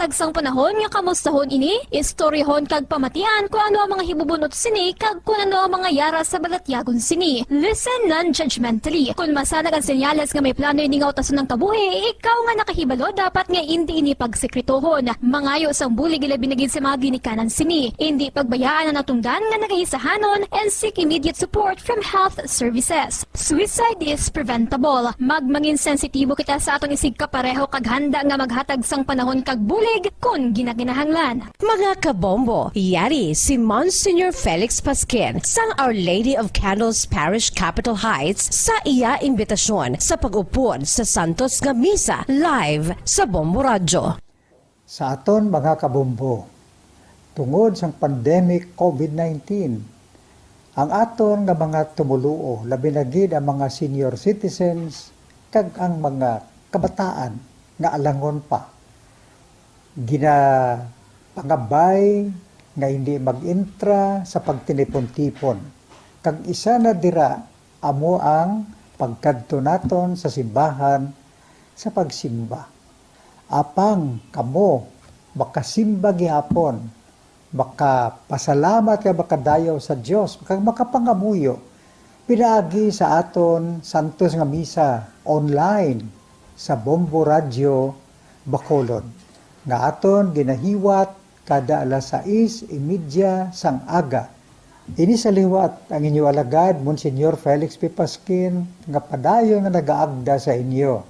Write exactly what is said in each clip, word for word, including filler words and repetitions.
Tag sang panahon nga kamustahon ini, istoryahon kag pamatian kung ano ang mga hibubunot sini kag kung ano ang mga yara sa balatyagon sini. Listen non-judgmentally. Kung masanag ang senyales nga may plano ini nga utason ang kabuhi, ikaw nga nakahibalo dapat nga indi ini pagsekretohon. Mangayo sang bulig ilabi na gid sa mga ginikanan sini. Indi pagbayaan ang natungdan nga nagaisahanon and seek immediate support from health services. Suicide is preventable. Magmangin sensitibo kita sa aton isigkapareho kag handa nga maghatag sang panahon kag bulig kon ginakinahanglan. Mga kabombo, yari si Monsignor Felix Pasquin sang Our Lady of Candles Parish, Capitol Heights, sa iya imbitasyon sa pag-upod sa santos nga misa live sa Bombo Radyo. Sa aton mga kabombo, tungod sang pandemic COVID nineteen, ang aton nga mga tumoluo, labi na gid ang mga senior citizens kag ang mga kabataan nga alangon pa, ginapangabay nga hindi mag-entra sa pagtinipon-tipon, kag isa na dira amo ang pagkadto naton sa simbahan sa pagsimba. Apang kamo makasimba gihapon, makapasalamat kag makadayaw sa Dios, kag makapangamuyo pinaagi sa aton santos nga misa online sa Bombo Radyo Bacolod, nga aton ginahiwat kada alas sais y media sang aga. Ini sa liwat ang inyo alagad, Monsignor Felix P. Pasquin, nga padayon nga nagaagda sa inyo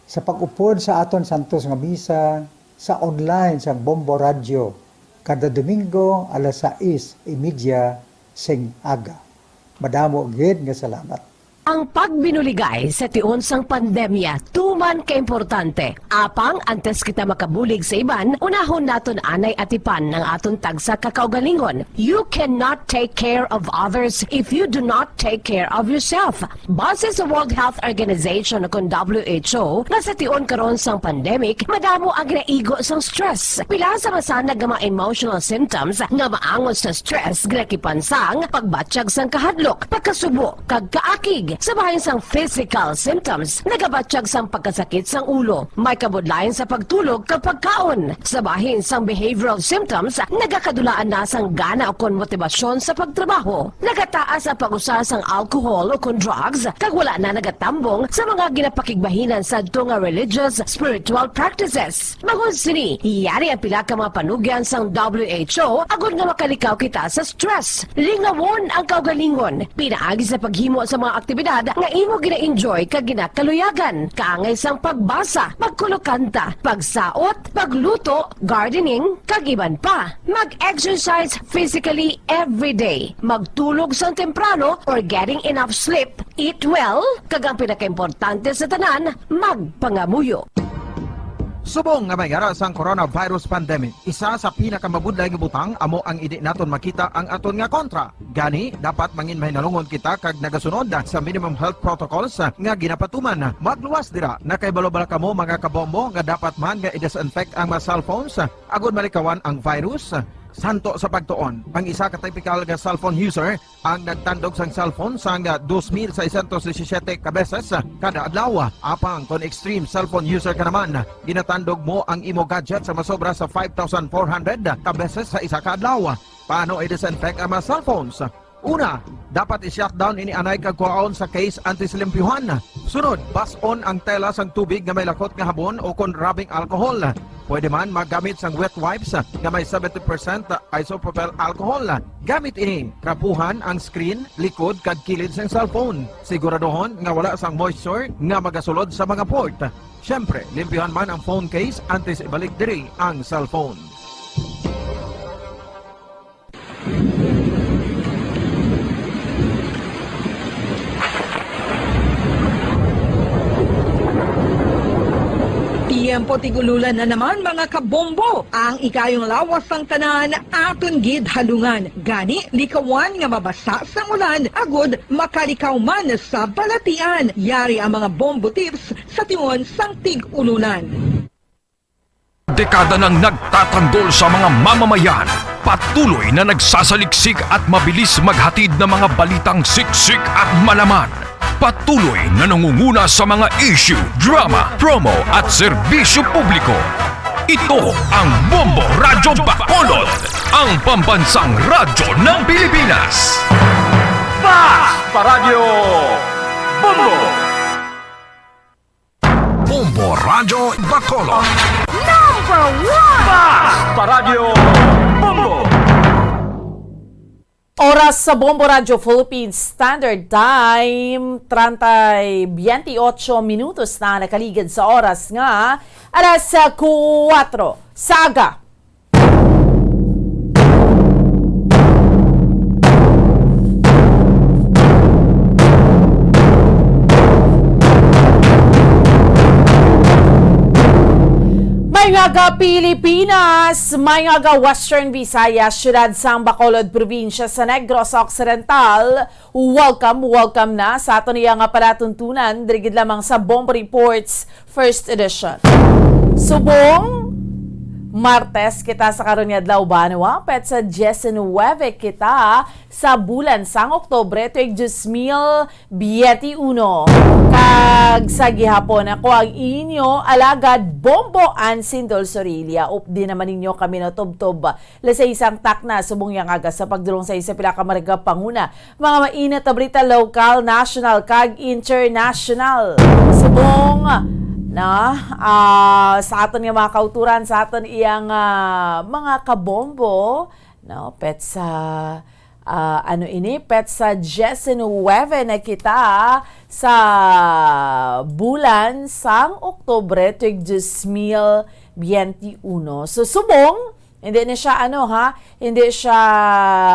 sa pag-upod sa aton santos nga misa sa online sang Bombo Radyo kada Domingo alas sais y media sing aga. Madamo gid nga salamat. Ang pagbinuligay sa tion sang pandemya tuman ka importante. Apang antes kita makabulig sa iban, unahon naton anay atipan ang aton tagsa ka kaugalingon. You cannot take care of others if you do not take care of yourself. Base sa World Health Organization, kon W H O, nga sa tion karon sang pandemic, madamo ang ginaigo sang stress. Pila sa masanag nga mga emotional symptoms nga maangot sa stress ginakipan sang pagbatyag sang kahadlok, pagkasubo, kag kaakig. Sa bahin sang physical symptoms, nagabatyag sang pagkasakit sang ulo, may kabudlayan sa pagtulog kag pagkaon. Sa bahin sang behavioral symptoms, nagakadulaan na sang gana ukon motibasyon sa pagtrabaho. Nagataas ang pag-usa sang alcohol ukon drugs, kag wala na nagatambong sa mga ginapakigbahinan sadto nga religious, spiritual practices. Bangod sini, yari ang pila ka mga panugyan sang W H O agod nga makalikaw kita sa stress. Lingawon ang kaugalingon pinaagi sa paghimo sa mga aktibidad nga imo gina-enjoy kag ginakaluyagan, kaangay sang pagbasa, pagkulokanta, pagsaot, pagluto, gardening, kag iban pa. Mag-exercise physically every day. Magtulog sang temprano or getting enough sleep. Eat well, kag ang pinakaimportante sa tanan, magpangamuyo. Subong nga may yara sang coronavirus pandemic, isa sa pinakamabudlay nga butang amo ang indi naton makita ang aton nga kontra. Gani, dapat mangin mahinalungon kita kag nagasunod sa minimum health protocols nga ginapatuman. Magluwas dira, nakahibalo bala kamo, mga kabombo, nga dapat man nga i-disinfect ang mga cellphones agod malikawan ang virus? Santo sa pagtuon, ang isa ka typical nga cellphone user ang nagtandog sang cellphone sang dos mil seiscientos disisiete ka beses kada adlaw. Apang kon extreme cellphone user ka naman, ginatandog mo ang imo gadget sa masobra sa five thousand four hundred ka beses sa isa ka adlaw. Paano i-disinfect ang mga cellphones? Una, dapat i-shutdown ini anay kag kuhaon sa case antes limpyuhan. Sunod, bas-on ang tela sang tubig nga may lakot nga habon o kon rubbing alcohol. Pwede man maggamit sang wet wipes nga may seventy percent isopropyl alcohol. Gamit ini, trapuhan ang screen, likod, kag kilid sang cellphone. Siguraduhon nga wala sang moisture nga magasulod sa mga port. Siyempre, limpyuhan man ang phone case antes ibalik diri ang cellphone. Tiyempo tig-ululan na naman, mga kabombo. Ang ikayong lawas sang tanan aton gid halungan. Gani, likawan nga mabasa sang ulan agud makalikaw man sa balatian. Yari ang mga bombo tips sa tion sang tig-ululan. Dekada nang nagtatanggol sa mga mamamayan, patuloy na nagsasaliksik at mabilis maghatid ng mga balitang siksik at malaman. Patuloy na nangunguna sa mga issue, drama, promo at serbisyo publiko. Ito ang Bombo Radyo Bacolod, ang pambansang radyo ng Pilipinas. Fast Paradyo Bombo! Bombo Radyo Bacolod. Number one! Fast Paradyo Bombo! Oras sa Bombo Radyo Philippines Standard Time, treinta y veintiocho minutos na nakaligid sa oras nga alas kuwatro sa aga. May nga ga Pilipinas, may nga ga Western Visayas, siyudad sang Bacolod, probinsya sa Negros Occidental. Welcome, welcome na sa aton iya nga palatuntunan, diri gid lamang sa Bombo Reports First Edition. Subong Martes kita sa karon nga adlaw, banwa, petsa diecinuebe kita sa bulan sang Oktubre, tuig dos mil biyentiuno. Kag sa gihapon, ako ang inyo alagad, Bombo Ansin Dulzorilla. Updi naman ninyo kami natubtob, lasay sang takna subong yang aga sa pagdulong sa isa pila ka mga panguna, mga mainit na balita lokal, national, kag international. Subong na, ah, sa aton nga mga kauturan, sa aton iyang, ah, mga kabombo, no? Petsa, ah, ano ini? Petsa diecinuebe na kita sa bulan sang Oktubre, tuig dos mil biyentiuno. So, subong, hindi na siya, ano, ha, hindi siya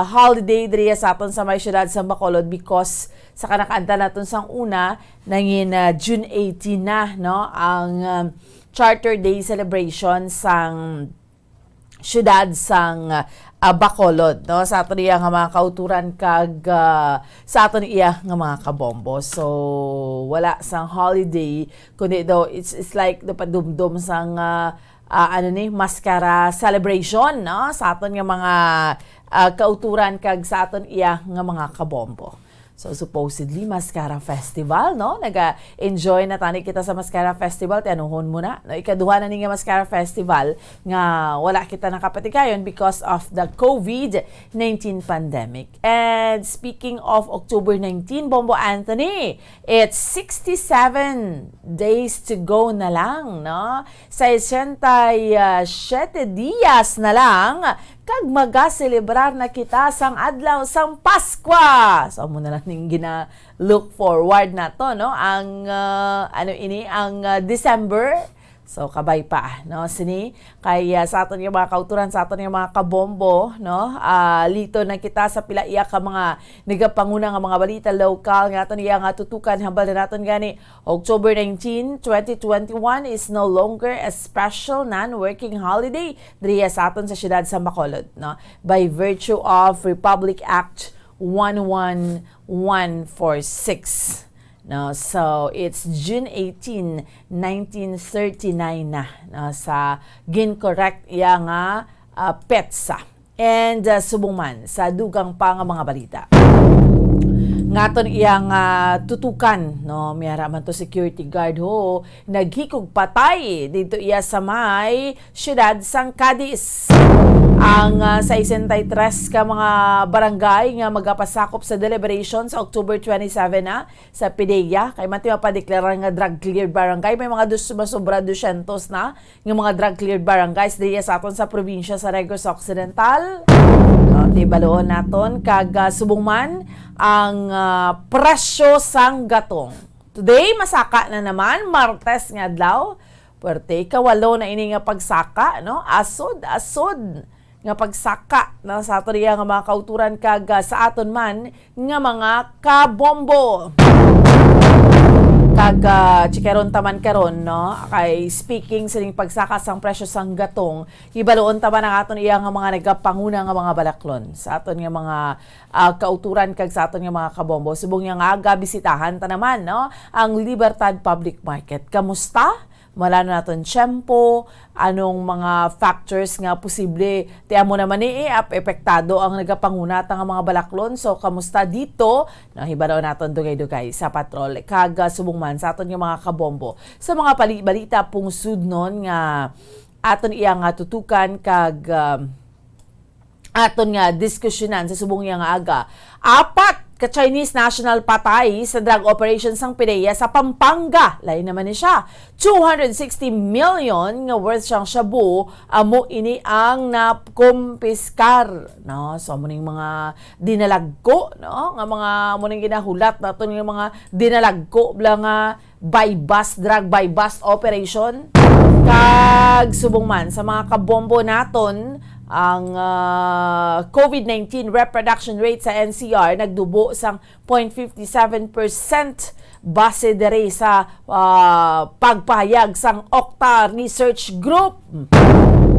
holiday diri sa aton sa may siyudad sa Bacolod because sa kanakaantan naton sang una, nangin, ah, June eighteen na, no, ang, um, Charter Day celebration sang siyudad sang, ah, Bacolod, no, sa aton iya nga mga kauturan kag, ah, sa aton iya nga mga kabombo. So, wala sang holiday, kundi daw it's, it's like the padumdom sang, ah, ah, ano ni, maskara celebration, no, sa aton nga mga, ah, kauturan kag sa aton iya nga mga kabombo. So, supposedly, Mascara Festival, no? Naga-enjoy na tani kita sa Mascara Festival. Tianuhon mo na, no? Ikaduha na ni nga Mascara Festival nga wala kita nakapatigayon because of the covid nineteen pandemic. And speaking of October nineteen, Bombo Anthony, it's sixty-seven days to go na lang, no? Sesenta y siete dias na lang kag magaselebrar na kita sang adlaw sang Paskwa. So, amo na lang ning gina-look forward nato, no? Ang, ah, ano ini, ang, ah, December. So, kabay pa, no? Sini, kay, ah, sa aton nga mga kauturan, sa aton nga mga kabombo, no? Ah, lito na kita sa pila iya ka mga nagapanguna nga mga balita lokal nga aton iya nga tutukan. Hambal na naton gani, October nineteen, twenty twenty-one is no longer a special non-working holiday diriya sa aton sa siyudad sa Bacolod, no? By virtue of Republic Act one one one four six, no? So, it's June eighteen, nineteen thirty-nine na, no? Sa gin-correct iya nga, ah, petsa. And, uh, subong man sa dugang pa nga mga balita nga aton iyang, uh, tutukan, no? May ara man to security guard, ho, naghikog patay dito iya sa may siyudad sang Cadiz. Ang, uh, sesenta y tres ka mga barangay nga magapasakop sa deliberation sa October twenty-seven na sa PDEA, kay man ti mapadeklara nga drug cleared barangay, may mga dus-, masobra dosyentos na nga mga drug cleared barangays diri sa aton sa probinsya sa Negros Occidental. No, ti baloon naton kag, ah, subong man ang, ah, presyo sang gatong. Today, masaka na naman, Martes nga adlaw. Puwerte, ikawalo na ini nga pagsaka, no? Asod, asod nga pagsaka na sa aton iya nga mga kauturan kag, ah, sa aton man nga mga kabombo. Kag, ah, chikaron taman karon, no? Kay speaking sining pagsaka sang presyo sang gatong, hibaluon taman ang aton iya nga mga nagapanguna nga mga balaklon sa aton nga mga, ah, kauturan kag sa aton nga mga kabombo. Subong niya nga aga, bisitahan ta naman, no, ang Libertad Public Market. Kamusta? Malano naton tiyempo, anong mga factors nga posible ti amo naman ni, eh, ap-, epektado ang nagapanguna ta nga mga balaklon. So, kamusta dito? No, hibalo naton dugay-dugay sa patrol. Kag, ah, subong man sa aton nga mga kabombo. Sa mga pali-, balita pungsudnon nga, Aton iya nga tutukan kag, um, aton nga diskusyonan sa subong iya nga aga. Apat ka Chinese national patay sa drug operation sang PDEA sa Pampanga. Lain naman ni siya. Two hundred sixty million nga worth sang shabu, amo ini ang nakumpiskar, no? So, amo ning mga dinalagko, no? Nga mga, amo ning ginahulat naton nga mga dinalagko bala nga buy-bust, drug buy-bust operation. Kag subong man sa mga kabombo naton, ang, ah, COVID nineteen reproduction rate sa N C R nagdubo sang point fifty seven percent base diri sa, ah, pagpahayag sang Octa Research Group.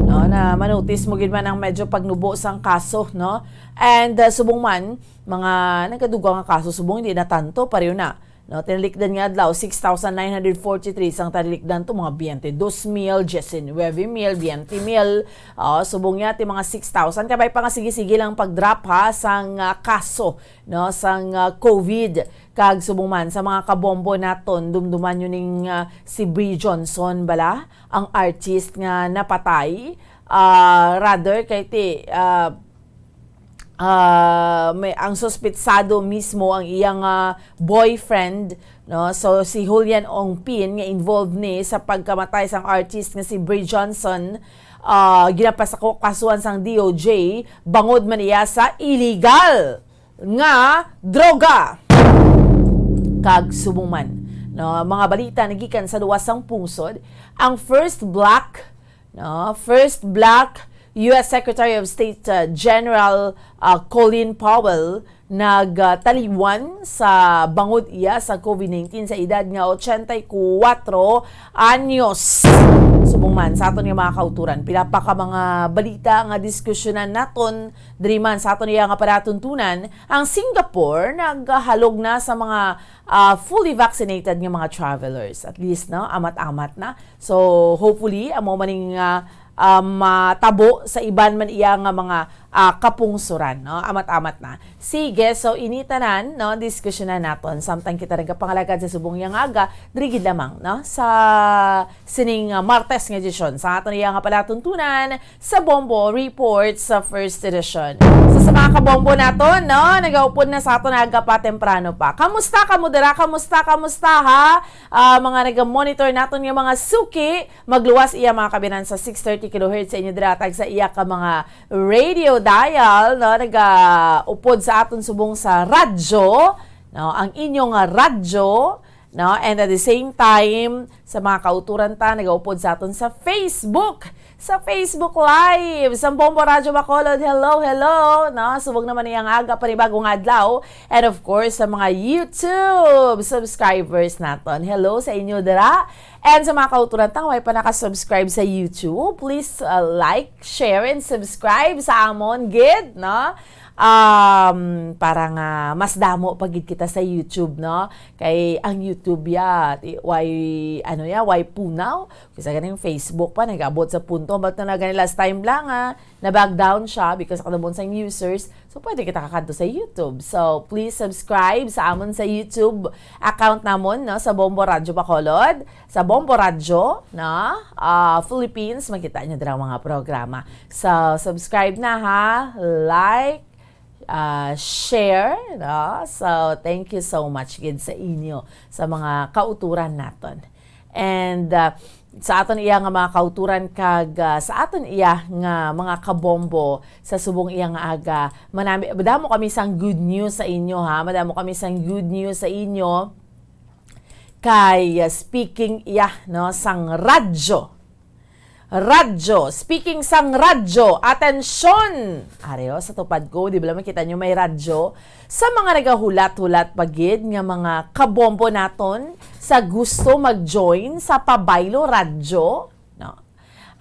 No, na manotis mo gid man ang medyo pagnubo sang kaso, no? And, ah, subong man, mga nagadugang nga kaso, subong hindi na tanto, pareho na. No, tinalikdan nga adlaw, six thousand nine hundred forty-three, sang tinalikdan to, mga twenty-two mil, diecinueve mil, twenty mil. Oh, subong niya, ti mga six thousand. Kabay pa nga sige-sige lang pag-drop, ha, sang, ah, kaso, no, sang, ah, COVID. Kag subong man, sa mga kabombo naton, dumduman nyo ning, ah, si Bri Johnson bala, ang artist nga napatay. Ah, rather, kay ti, ah, ah, may, ang suspitsado mismo ang iyang, ah, boyfriend, no? So, si Julian Ongpin nga involved ni sa pagkamatay sang artist nga si Bri Johnson, ah, ginapasako-, kasuhan sang D O J bangod man iya sa illegal nga droga. Kag subong man, no, mga balita nagikan sa luwas sang pungsod, ang first black no, first black U S Secretary of State, uh, General, uh, Colin Powell nagtaliwan sa bangod iya sa COVID nineteen sa edad nga ochenta y kuwatro anyos. Subong man sa aton nga mga kauturan, pila pa ka mga balita nga diskusyonan naton diri man sa aton iya nga palatuntunan, ang Singapore naghalog na sa mga, uh, fully vaccinated nga mga travelers. At least, no, amat-amat na. So, hopefully, amo maning, ah, ah, matabo sa iban man iya nga mga, ah, kapungsoran, no? Amat-amat na. Sige, so ini tanan, no, diskusyonan naton. Samtang kita nagapangalagad sa subong iya nga aga, diri gid lamang, no, sa sining, ah, Martes nga edisyon sa aton iya nga palatuntunan sa Bombo Report sa first edition. So, sa mga kabombo naton, no, nagaupod na sa aton aga pa, temprano pa. Kamusta kamo dira? Kamusta, kamusta, ha? Ah, mga naga-monitor naton nga mga suki, magluwas iya mga kabinan sa six thirty kilohertz sa inyo dira, tag sa iya ka mga radio dial, no? Nagaupod sa aton subong sa radyo, no? Ang inyo nga radyo, no? And at the same time, sa mga kauturan ta, nagaupod sa aton sa Facebook. Sa Facebook Live, sa Bombo Radyo Bacolod, hello, hello, no? Subong naman niyang aga, panibagong adlaw. And of course, sa mga YouTube subscribers naton, hello sa inyo dira. And sa mga kauturan ta nga way pa naka-subscribe sa YouTube, please, uh, like, share, and subscribe sa amon gid, no? Um, para nga mas damo pa gid kita sa YouTube, no? Kay ang YouTube ya, ti-, way, ano ya, way punaw. Kaysa ganing Facebook pa, nag-abot sa punto. But na gani last time lang, ah, na-back down siya because kadabon sa users. So, pwede kita kakadto sa YouTube. So, please subscribe sa amon sa YouTube account namon, no, sa Bombo Radyo Bacolod, sa Bombo Radyo, no, ah, Philippines. Makita nyo dira ang mga programa. So, subscribe na, ha, like, ah, share, no? So, thank you so much gid sa inyo, sa mga kauturan naton. And, ah, sa aton iya nga mga kauturan kag, ah, sa aton iya nga mga kabombo sa subong iya nga aga, manami, madamo kami sang good news sa inyo, ha? Madamo kami sang good news sa inyo kay, ah, speaking iya, no, sang radyo. Radyo. Speaking sang radyo, atensyon! Ari, o, sa tupad ko, di ba makita nyo may radyo? Sa mga nagahulat-hulat pa gid nga mga kabombo naton sa gusto mag-join sa Pabaylo Radyo, no?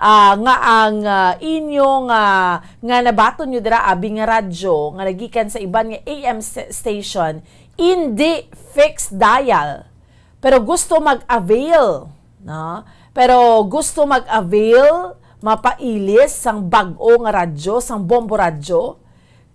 Ah, nga ang, ah, inyong, ah, nga nabaton nyo dira, abi nga radyo, nga nagikan sa iban nga A M st-, station, indi fixed dial. Pero gusto mag-avail, no? Pero gusto mag-avail, mapailis sang bag-o nga radyo, sang Bombo Radyo,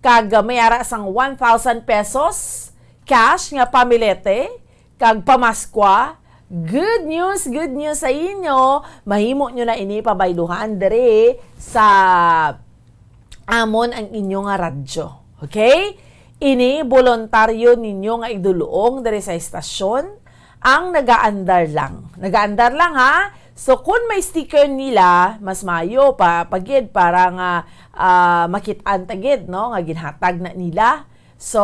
kag, ah, may ara sang one thousand pesos cash nga pamilete, kag pamaskwa, Good news, good news sa inyo. Mahimo nyo na ini pabayluhan diri sa amon ang inyo nga radyo. Okay? Ini boluntaryo ninyo nga idulong diri sa estasyon ang nagaandar lang. Nagaandar lang, ha? So, kung may sticker nila, mas maayo pa, pa gid para nga, ah, makit-an ta gid, no, nga ginhatag na nila. So,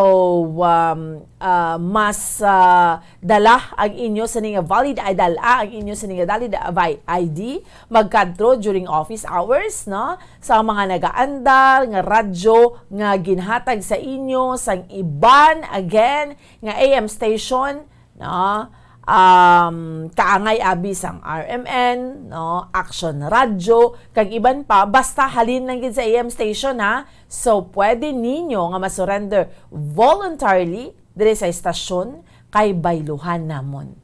um, ah, mas, ah, dala ang inyo sini nga valid, ay dala ang inyo sini nga valid, ah, vi-, I D, magkadto during office hours, no? Sa mga nagaandar nga radyo nga ginhatag sa inyo sang iban, again, nga A M station, no? Um, kaangay abi sang R M N, no? Action Radio, kag iban pa, basta halin lang gid sa A M station, ha? So, pwede ninyo nga ma-surrender voluntarily diri sa estasyon kay bayluhan namon.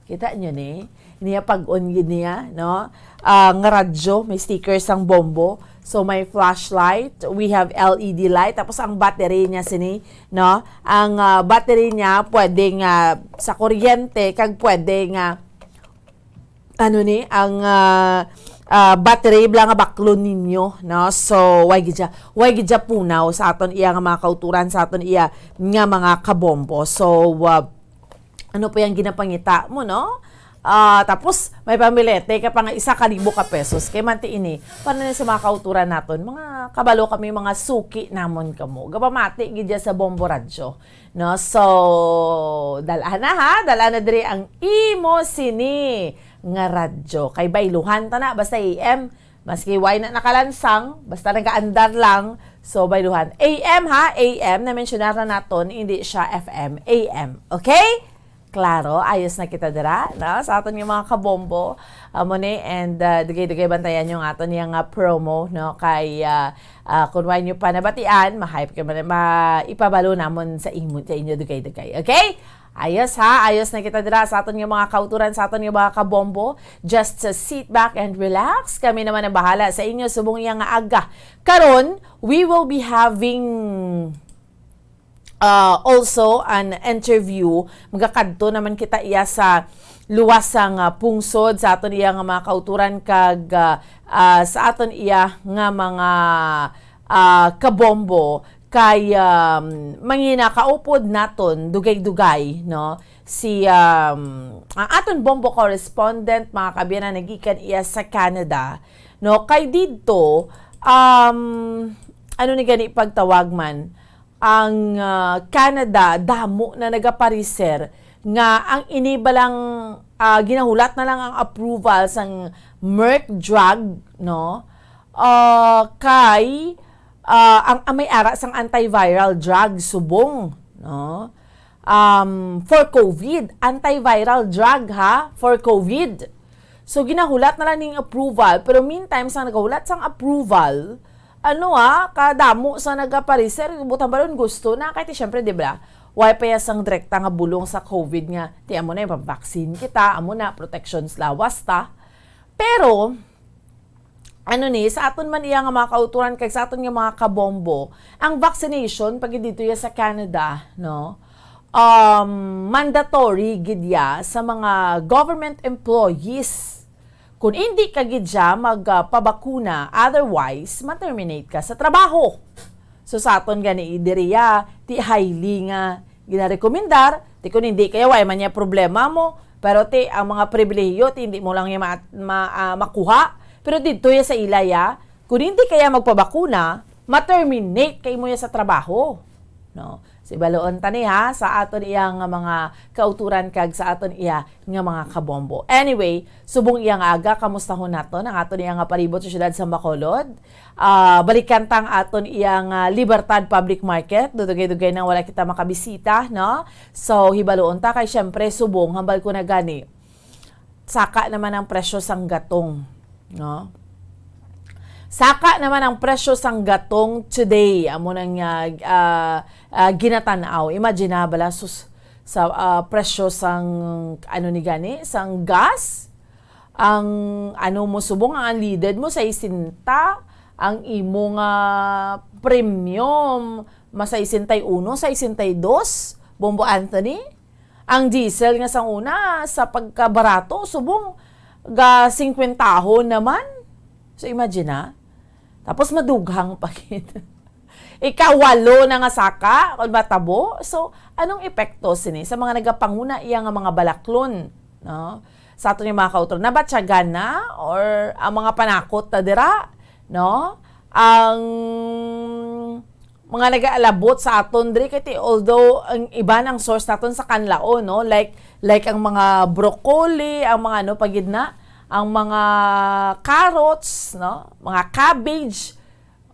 Kita nyo ni? Niya pag-on gid niya, no? Ah, nga radyo, may sticker sang Bombo. So, may flashlight, we have L E D light, tapos ang battery niya sini, no? Ang, ah, battery niya pwede nga sa kuryente, kag pwede nga, ano ni, ang, ah, ah, battery bala nga baklon ninyo, no? So, way gid siya, way gid siya punaw sa aton iya nga mga kauturan, sa aton iya nga mga kabombo. So, ah, ano pa yung ginapangita mo, no? Ah, tapos, may pamilete ka pa nga isa ka libo ka pesos. Kay manti ini, para na sa mga kauturan naton, mga kabalo kami, mga suki namon kamo. Gapamati gid dyan sa Bombo Radyo, no? So, dala na, ha? Dala na diri ang imo sini nga radyo. Kay bayluhan ta na, basta A M, maski way na nakalansang, basta nagaandar lang. So, bayluhan. A M, ha? A M, na-mensionar na naton, hindi siya F M. A M. Okay? Klaro, ayos na kita dira, no? Sa aton nga mga kabombo, amo ni, and, ah, dugay-dugay bantayan yung aton yung, ah, promo, no? Kay, ah, ah, kung way nyo pa nabatian, ma-hype ka man, ma-, ipabalo namon sa imo, sa inyo dugay-dugay. Okay? Ayos ha, ayos na kita dira sa aton nga mga kauturan, sa aton nga mga kabombo. Just, uh, sit back and relax. Kami naman ang bahala sa inyo subong iya nga aga. Karon, we will be having, uh, also an interview. Magakadto naman kita iya sa luwas sang, uh, pungsod sa aton iya nga mga kauturan kag, uh, uh, sa aton iya nga mga, uh, kabombo. Kay, um, manginakaupod naton dugay-dugay, no? Si, um, ang aton bombo correspondent, mga kaabyanan, nagikan iya sa Canada, no? Kay didto, um, ano ni gani pagtawag man, ang, ah, Canada, damo na nagapareser nga ang ini balang, ah, ginahulat na lang ang approval sang Merck drug, no? Ah, kay, ah, ang, ang may ara sang antiviral drug subong, no? Um, for COVID, antiviral drug ha, for COVID. So, ginahulat na lang ning approval, pero meantime, sang nagahulat sang approval, ano, ah, kadamo sa nagapareser, buot hambalon gusto na, kay ti, syempre, di ba, way pa ya sang direkta nga bulong sa COVID nga, ti, amo na, yung vaccine kita, amo na, protections lawas ta. Pero, ano ni, sa aton man iya nga mga kauturan kag sa aton nga mga kabombo, ang vaccination, pag dito ya sa Canada, no, um, mandatory gid ya sa mga government employees. Kung hindi ka gid siya magpabakuna, otherwise, ma-terminate ka sa trabaho. So, sa aton gani, diriya, ti highly nga ginarekomendar, ti kung hindi kaya, way man niya problema mo, pero ti, ang mga pribilehiyo, ti hindi mo lang niya ma-, ma-, ah, makuha. Pero dito ya sa ila ya, kung hindi kaya magpabakuna, ma-terminate kay mo ya sa trabaho. No? Si baloon tani ha, sa aton iya nga mga kauturan kag sa aton iya nga mga kabombo. Anyway, subong iya nga aga, kamustahon naton ang aton iya nga palibot sa siyudad sa Bacolod. Ah, balikan ta ang aton iya nga Libertad Public Market. Dugay-dugay nang wala kita makabisita, no? So, hibaluon ta kay syempre subong, hambal ko na gani, saka naman ang presyo sang gatong, no? Saka naman ang presyo sang gatong today. Amo nang, ah, ah, ah, ginatanaw. Imagine na bala, sus, sa, ah, presyo sang, ano ni gani, sang gas, ang, ano mo subong, ang unleaded mo, sesenta, ang imo nga premium, ma sesenta y uno, sesenta y dos, Bombo Anthony. Ang diesel nga sang una, sa pagkabarato, subong ga singkwentahon naman. So, imagine, ha? Tapos madughang pa gid. Ikawalo na nga saka, kung matabo. So, anong epekto sini sa mga nagapanguna iya nga mga balaklon, no? Sa aton nga mga kautoran, nabatyagan na, or ang mga panakot na dira, no? Ang mga nagaalabot sa aton diri, kay ti-, although ang iban ang source naton sa Kanlaon, no? Like, like ang mga broccoli, ang mga ano pa gid na, ang mga carrots, no? Mga cabbage.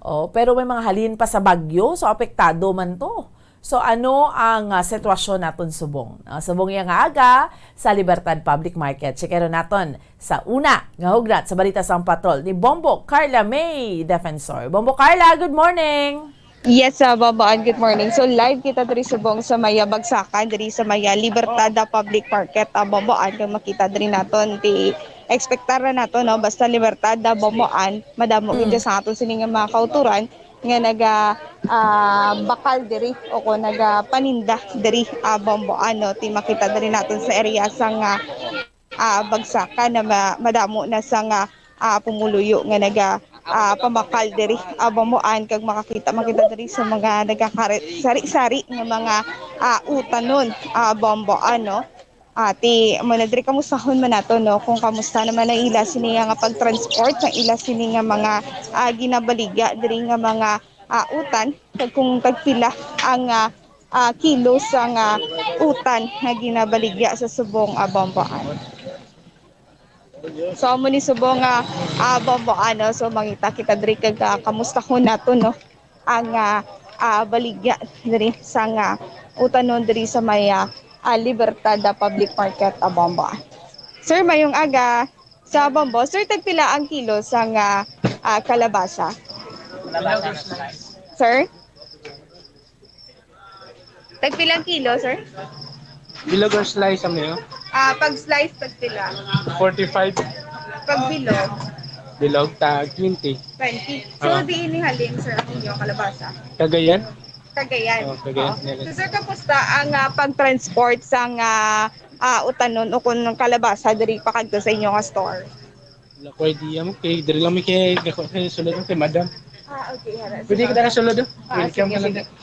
Oh, pero may mga halin pa sa bagyo, so apektado man to. So ano ang, ah, sitwasyon naton subong? Ah, subong iya nga aga sa Libertad Public Market. Checkeron naton sa una nga hugnat sa balita sang patrol ni Bombo Carla May Defensor. Bombo Carla, good morning! Yes, ah, Bombo Ann, good morning. So, live kita diri subong sa may, ah, bagsakan, diri sa may, ah, Libertad, ah, Public Market, ah, Bombo Ann, kung makita diri naton, ti expectar na nato, no? Basta Libertad, ah, Bombo Ann, madamo gid Mm. sa aton sini nga mga kautoran nga naga, ah, bakal diri o kung nagapaninda diri, ah, Bombo Ann, no? Ti makita diri naton sa area sang, ah, ah, bagsakan na ma-, madamo na sang, ah, ah, pumuluyo nga naga, ah, pamakal diri, ah, Bombo Ann, kag makakita man kita diri sa mga nagakari-, sari-sari nga mga, ah, utanon, ah, Bombo Ann, no? Ah, ti, amo na diri, kamustahon man nato, no, kung kamusta naman ang ila sini nga pag-transport, ang ila sini nga mga, ah, ginabaligya diri nga mga, ah, utan, kag kung tagpila ang, ah, ah, kilo sang, ah, utan nga ginabaligya sa subong, ah, Bombo Ann. So, amo ni subong, ah, ah, Bombo Ann, no? So, mangita kita diri kag, ah, kamustahon nato, no? Ang, ah, ah, baligya diri sang, ah, utanon diri sa may, ah, ah, Libertad, ah, Public Market, ah, Bombo Ann. Sir, mayong aga. Sa Bombo, sir, tagpila ang kilo sang, ah, ah, kalabasa? Sir? Tagpila ang kilo, sir? Bilog or slice ang iyo? Ah, pag slice, tagpila? Forty-five. Pag bilog? Bilog, tag twenty. Twenty. So, Oo. Diin ni halin, sir, ang inyo kalabasa? Cagayan? Cagayan. Oh, Cagayan. Oo. So, sir, kamusta ang, ah, pag-transport sang, ah, ah, utanon o kung kalabasa diri pa kadto sa inyo nga store? Wala ko idea mo. Kay diri lang mi kay, kay, kay sulod kay madam. Ah, okay, hala. Pwede kita na sulod, oh. Ah, welcome sige, ka lang. Sige. Sige.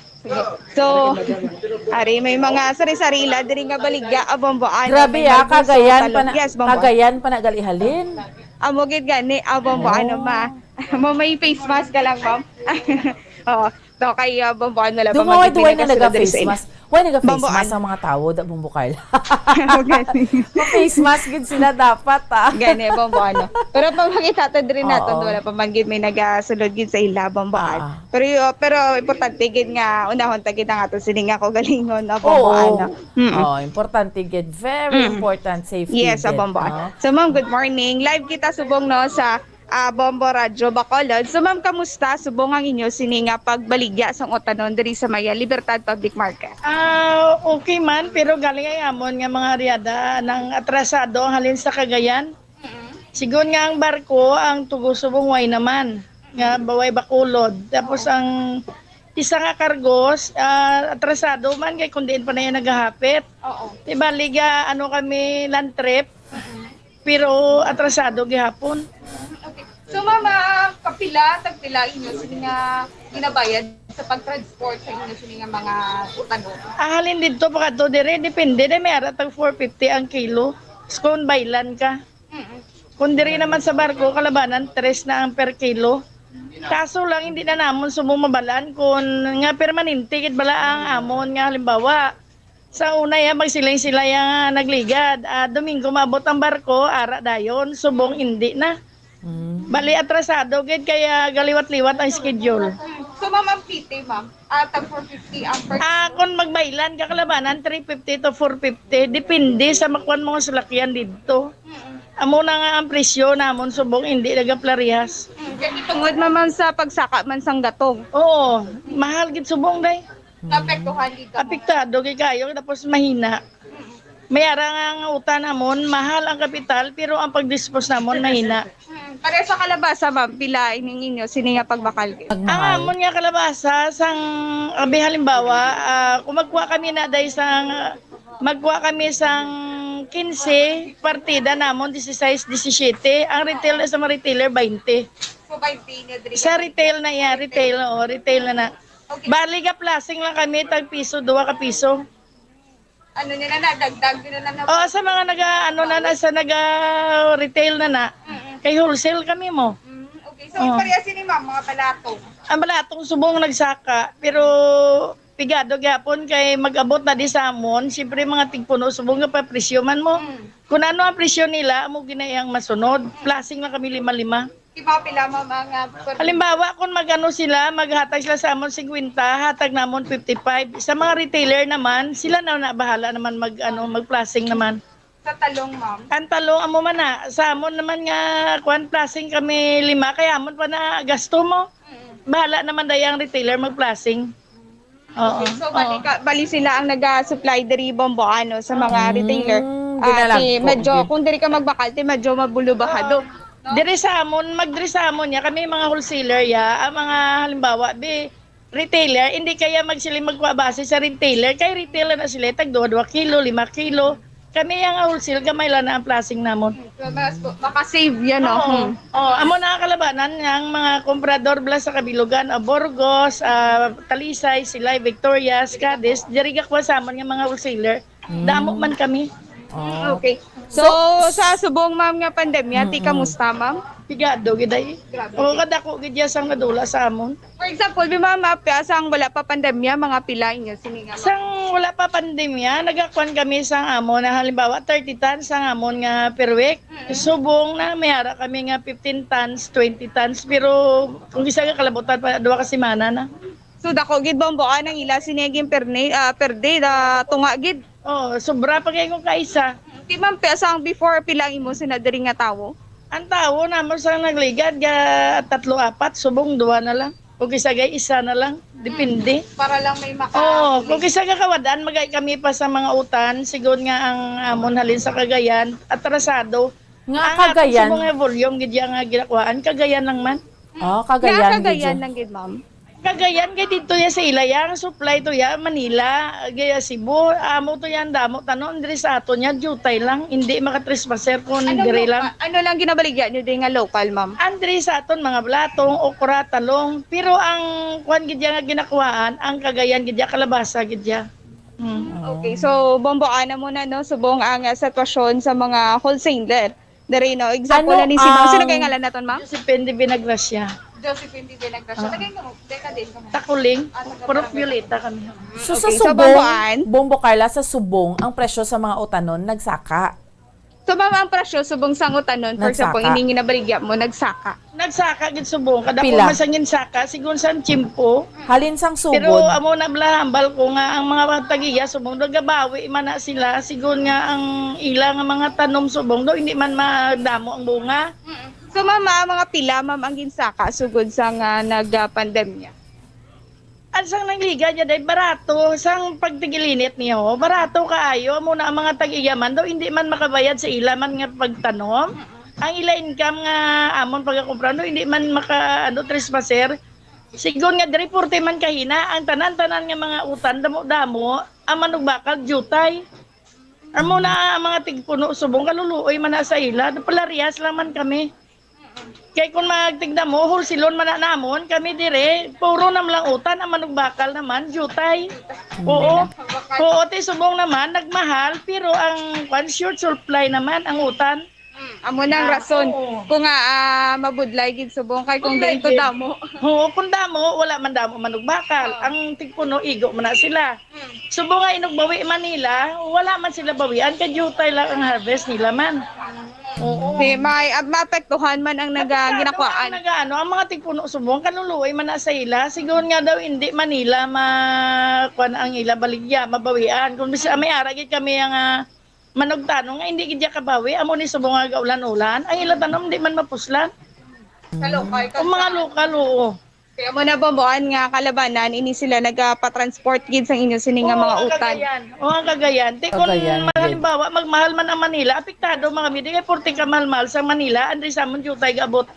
So, ari, may mga sari-sarila diri nga baligya, ah, Bombo Ann. Grabe, may ah, malbuso, Cagayan talong. Pa na, yes, Bombo Ann. Cagayan pa na gali halin. Amo gid gani, ah, Bombo Ann, ma. Mo may face mask ka lang, ma'am. Oo. To kay, ah, Bombo Ann, wala pa. Dumawa, magiging duway na nagasulod diri sa ila. Face mask. Why naga-face mask ang mga tao, da, Bombo Carla? Okay. Ma-face mask gid sila dapat, ah. Gani, Bombo Ann. Pero pag makita ta diri naton, oo, wala pa man gid may nagasulod gid sa ila, Bombo Ann. Ah. Pero, y-, pero importante gid nga unahon ta gid ang aton sini nga kaugalingon, no, Bombo Ann. Oo. Mm-mm. Oh, importante gid. Very important, safety gid, no? Yes, Bombo Ann. So, ma'am, good morning. Live kita subong, no, sa ah, Bombo Radyo Bacolod. So, ma'am, kamusta subong ang inyo sini nga pagbaligya sang utanon diri sa may, ah, Libertad Public Market? Ah, okay man, pero gali ay amon nga mga aryada nang atrasado ang halin sa Cagayan. Mm-mm. Sigon nga ang barko, ang tugo subong way naman, nga baway Bacolod. Tapos ang isa nga kargos, ah, atrasado man kay kung diin pa na yan nagahapit. Oo. Di bali, ga, ano kami, land trip. Mm-mm. Pero atrasado gihapon. Okay. So, ma'am, ah, kapila, tagpila inyo sini nga ginabayad sa pag-transport sa inyo sini nga mga utanon? Ang halin didto pakadto diri, depende na, may ara tag four fifty ang kilo. Kung baylan ka. Mm-mm. Kung diri naman sa barko, kalabanan, tres na ang per kilo. Kaso lang, hindi na namon subong mabalaan kung nga permanente gid bala ang amon nga halimbawa, sa una, ya, magsilay-silay ang, ah, nagligad. Ah, Domingo, maabot ang barko, ara dayon, subong, hindi na. Mm. Bali, atrasado gid, kaya galiwat-liwat ang schedule. So, ma'am, ang piti, ma'am, ah, tag four fifty ang per kilo? Ah, kung magbaylan ka kalabanan, three fifty to four fifty. Depende sa makuan mo nga salakyan didto. Mm. Amo na nga ang presyo namon, subong, hindi nagaparehas. Mm, gani tungod, ma'am, sa pagsaka man sang gatong. Oo, mahal gid subong, day. Naapektuhan gid kamo? Apektado gid kayo, tapos mahina. May ara nga, nga utan namon, mahal ang kapital, pero ang pag-dispose namon mahina. Hmm, pareho sa kalabasa, ma'am, pila ining inyo sini nga pagbakal gid? Ang amon nga kalabasa, sang, abi, halimbawa, ah, kung magkuha kami na, day, sang, ah, Magkuha kami sang quince, partida namon dieciséis, disisyete. Ang retail na sa mga retailer, baynte. So, baynte na diri. Sa retail na iya, retail, oo, retail na na. Okay. Bali, ga-plasing lang kami, tag piso, duha ka piso. Ano nila na, dagdag nila na. Oo, sa mga naga, ano na, na, sa naga-retail na na. Mm-mm. Kay wholesale kami mo. Mm, okay. So, oo. Pareha sini, ma'am, mga balatong. Ang balatong subong nagsaka, pero pigado gyapon kay mag-abot na di sa amon. Siyempre, mga tigpuno subong nga pa presyo man mo. Mm. Kung ano ang presyo nila, amo gina iyang masunod. Mm. Plasing lang kami lima-lima. Di ba pila, ma'am, ang, ah, per- Halimbawa, kung mag-ano sila, maghatag sila sa amon fifty, hatag namon fifty-five. Sa mga retailer naman, sila na, na bahala naman mag, ano, mag-plasing naman. Sa talong, ma'am? Ang talong, amo man na, sa amon naman nga, kuwan, plasing kami lima, kaya amon pa na gasto mo. Mm. Bahala naman dai ang retailer mag-plasing. Oo. Okay, so, bali Oo. ka, bali sila ang naga-supply diri, Bombo, ano, sa mga Mm, retailer. Ah, ginalagko, ti medyo, gid. Kung diri ka magbakal, ti medyo mabulubahado. Oo. Diri sa amon, magdiri sa amon ya, kami mga wholesaler ya, ang mga halimbawa, bi, retailer, hindi kaya magsiling magkuha base sa retailer, kay retailer na sila, tag duha, duha kilo, lima kilo. Kami yang wholesale, gamay lang na ang plasing namon. So, mas, makasave yan, no? Oo. Hmm. Oo, amo na ang kalabanan nga ang mga komprador bala sa Kabilugan, ah, Burgos, ah, Talisay, Silay, Victorias, Cadiz, diri gakuha sa amon nga mga wholesaler. Mm. Damo man kami. Oh. Okay. So, So, sa subong, ma'am, nga pandemya, ti Mm-mm. kamusta, ma'am? Pigado gid ay. Grabe. Oo, kadako gid ya sang nadula sa amon. For example, bi, ma'am, ah, pi-, sang wala pa pandemya, mga pila inyo sini nga, ma'am? Sang wala pa pandemya, nagakuan kami sang amon na halimbawa thirty tons sang amon nga per week. Mm-mm. Subong na may ara kami nga fifteen tons, twenty tons, pero kung isa ka kalabutan pa, duha ka semana na. So, dako gid, Bombo, ah, nang ila sini gin per ne-, ah, per day, da, tunga gid. Oh, sobra pa kay kung kaisa. Ti, ma'am, pe, sang before, pila ang imo sina diri nga tawo? Ang tawo namon sa nagligad, ga tatlo, apat, subong, duha na lang. O kisa gay isa na lang. Depende. Hmm. Para lang may maka- Oo, kung kisa gakawad-an, magay kami pa sa mga utan, sigon nga ang amon halin sa Cagayan, atrasado. Nga ang aton Cagayan? Subong nga volume, gid ya nga ginakuhaan, Cagayan lang man. Ah, Cagayan, Nga Cagayan gid ya. lang gid, ma'am. Cagayan kay didto ya sa ila ya, ang supply to ya, Manila, gaya Cebu, amo to ya, ang damo tanom, diri sa aton ya, diutay lang, hindi makatrespasser kung Anong diri lo-, lang. a-, ano lang ginabaligya niyo din nga local, ma'am? Ang diri sa aton, mga blatong, okra, talong, pero ang kwan gid ya nga ginakuhaan, ang Cagayan gid ya, kalabasa gid ya. Hmm. Okay, so, Bombo, ana mo na, no, subong ang, ah, sitwasyon sa mga wholesaler. Diri, no? Example Ano na ni si ma'am. Sino ang kay ngalan naton, ma'am? Josephine de Vinagracia. Josephine de Vinagracia. Ah. Taga imo, taga din ka, ma'am? Takuling. Ah, taga Purok Barangay Violeta kami. So, sa Okay, so, Subong, Bambuan? Bombo Carla, sa Subong, ang presyo sa mga utanon nagsaka. So, ma'am, ang presyo subong sang utanon, for Nagsaka. example, ining ginabaligya mo, nagsaka. Nagsaka gid subong. Kada Pila? Puma sa ginsaka, sigon sa tiyempo. Halin sang Pero sugod. amo na bala hambal ko nga ang mga tag-iya subong daw gabawi man na sila, sigon nga ang ila nga mga tanom subong daw hindi man madamo ang bunga. Mm. So, ma'am, ah, mga pila, ma'am, ang ginsaka sugod sa nga nagpandemya? Ang sang nangliga niya, day, barato. Sang pagtigilinit niyo, barato kaayo. Amo na ang mga tag-iya man daw, hindi man makabayad sa ila man nga pagtanom. Ang ila income nga amon pagakumpra, no, hindi man maka, ano, trespaser. Sigon nga diri, forty man kahina, ang tanan-tanan nga mga utan, damo-damo, ang manugbakal, diutay. Amo na ang mga tigpuno subong, kaluluoy man na sa ila, palarihas lang man kami. Kay kung magtigdamo, wholesale-on man na namon, kami dire, puro nam lang utan, ang manugbakal naman, diutay. Oo. Oo, ti subong naman, nagmahal, pero ang, kwan, short supply naman ang utan. Mm, amo nang Ah, rason oo. kung, ah, ah, mabudlay gid subong kay kung Budlay diin to gid. damo. Oo, kung damo, wala man damo manugbakal. Oo. Ang tigpuno, igo man na sila. Mm. Subong nga inugbawi man nila, wala man sila bawian, kay diutay lang ang harvest nila man. Oo. Di, may, ah, maapektuhan man ang naga-, Apektado ginakwaan. ang nagaano, ang mga tigpuno subong, kaluluoy man na sa ila. Sigon nga daw, hindi man nila ma-, kwan ang ila baligya, mabawian. Kung bisa, may ara gid kami ang, ah, manugtanon nga hindi gid ya kabawi, amo ni subong nga gaulan-ulan, ang ila tanom di man mapuslan. Kalukay, Ang mga kalukay. lokal, oo. Kaya mo na, Bomboan, nga kalabanan, ini sila nagapatransport gid sang inyo sini nga Oo, mga ang utan. Cagayan. Oo, ang Cagayan. Ti, kung Cagayan, gid. halimbawa, magmahal man ang Manila, apektado man kami. Di kay porte ka mahal-mahal sa Manila, andri sa amon, diutay gaabot.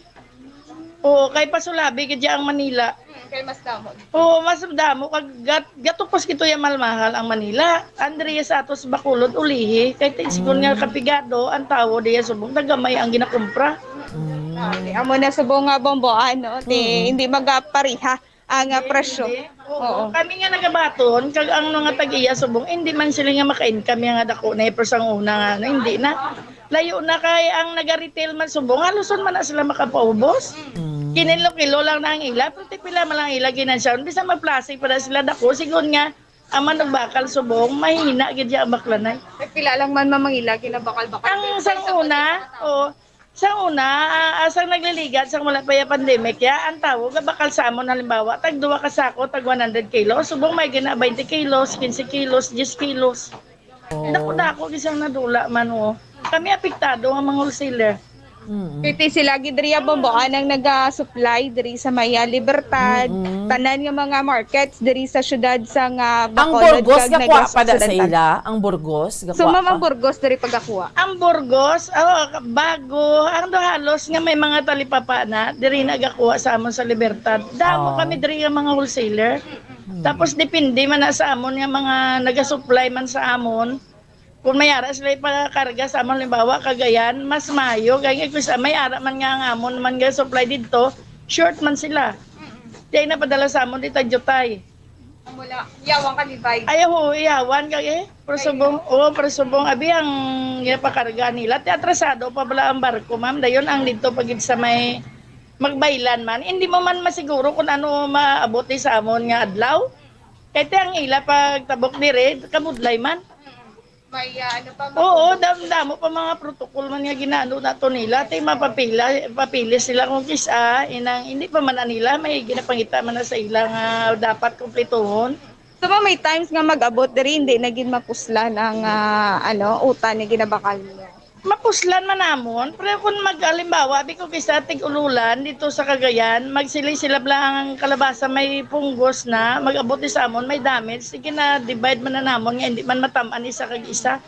Oo, kay pasulabi gid ya ang Manila. Kay mas damo. Oo, mas damo kag gat, gatupos kito ya malmahal ang Manila. Andria sa atos Bacolod ulihi kay ti sigon nga kapigado ang tawo diya subong tagamay ang ginakumpra. Okay, amo na subong nga bombo ano, ti hindi magapariha ang ah, presyo. Oo. Kami nga nagabaton kag ang mga tag-iya subong hindi man sila nga maka-income nga dako na pero sang una nga ano, hindi na. Layo na kay ang naga-retail man subong halos man na sila makapaubos. Kinilo-kilo lang na ang ila, pero ti pila man lang ila ginansyaon. Bisan magplastic pa na sila dako, sigon nga ang manugbakal subong mahina gid ya ang baklanay. Ay, pila lang man mamangila ginabakal-bakal. Ang sang una, oh, sang una, ah, sang nagliligad sang wala pa ya pandemic ya, ang tawo gabakal sa amon halimbawa tag duha ka sako tag one hundred kilos, subong may gina twenty kilos, quince kilos, diyes kilos. Dako-dako gisang nadula man, oh. Kami apektado ang mga wholesaler. Kay ti sila gid diri bomboan ang naga-supply diri sa may ah, Libertad, tanan nga mga markets diri sa syudad sa nga Ang Burgos gakuha pa da sa ila, ang Burgos gakuha. So ma'am, ang Burgos diri pagakuha. Ang Burgos, oh, bago, ang do halos nga may mga talipapa na diri nagakuha sa amon sa Libertad. Damo kami diri nga mga wholesaler. Tapos depende man na sa amon nga mga naga-supply man sa amon. Kung may ara sila ipakarga sa amon, halimbawa, Cagayan, mas maayo. Kaya nga, kung sa may ara man nga ang amon man nga supply didto, short man sila. Di ay napadala sa amon, di tagyotay. Mula, yawan ka ni Bay. Ay, oo, yawan ka eh. Pero subong, oo, pero subong, abi ang ipakarga nila. Ti atrasado pa bala ang barko, ma'am. Dayon ang didto pag sa may magbaylan man. Hindi mo man masiguro kung ano maabot ni sa amon nga adlaw. Kay ti ang ila pagtabok diri, kabudlay man. May ah, ano pa Oo, dam damo pa mga protocol man nga ginaano nato nila. Tay mapapila, papili sila kung kisa inang hindi pa man na nila may ginapangita man na sa ila nga dapat kumplituhon. So ma'am, may times nga mag-abot diri hindi na gid mapuslan ang ah, ano, utan nga ginabakal niya. Mapuslan man namon, pero kung mag-alimbawa, abi ko kisa tig-ululan dito sa Cagayan, magsiling sila bala ang kalabasa may punggos na, mag-abot ni sa amon, may damage, sige na divide man na namon nga hindi man matam-an isa kag isa.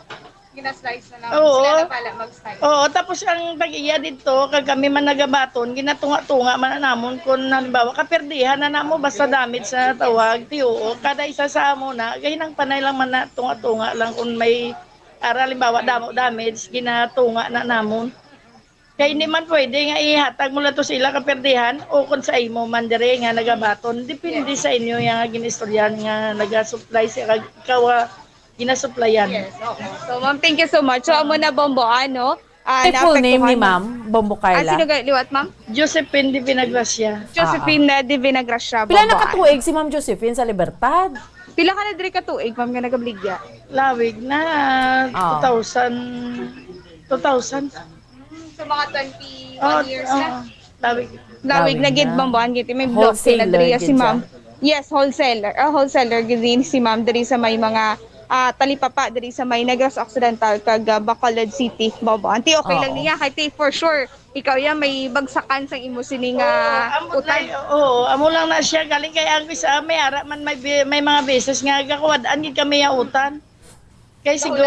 Gina-slice na lang. Oo. Sila na pala mag-slice. Oo, tapos ang tag-iya dito, kag kami man nagabaton, ginatunga-tunga man na namon kung halimbawa kaperdihan na namo basta damage sa tawag, ti oo, kada isa sa amo na, gahinang panay lang man na tunga-tunga lang kung may ara halimbawa damo damage, ginatunga na namon. Kay hindi man pwede nga ihatag mo lang to sa ila kaperdihan o kung sa imo man dire nga nagabaton. Depende sa inyo yang ginistoryan nga nagasupply siya kag ikaw ah, ginasupplyan. Yes, oo. So, ma'am, thank you so much. So, amo na, Bombo, ano? Ah, Ay, full name ni naapektuhan. Ma'am, Bombo Ah, Carla. sino ga-, liwat, ma'am? Josephine de Vinagracia. Josephine de Vinagracia, Pila Bombo, na ano? katuig si Ma'am Josephine sa Libertad? Pila ka na diri ka tuig, ma'am, nga nagabligya? Lawig na, Ah. two thousand, two thousand. So, mga twenty-one Oh, years na. oh. Lawig. Lawig na gid, na. Bambuan gid. May block Wholesaler sila diri gid si siya. Ma'am. Yes, wholesaler. Ah, wholesaler gid din si Ma'am diri sa may mga ah, talipapa diri sa may Negros Occidental kag ah, Bacolod City, Bambuan. Ti okay lang Oo. niya kay ti for sure ikaw ya may bagsakan sang imo sini nga Oo, amo utan. lang, oo, amo lang na siya galing kay ang isa may ara man may bi- may mga beses nga gakuwad-an gid kami ya utan. Kay siguro,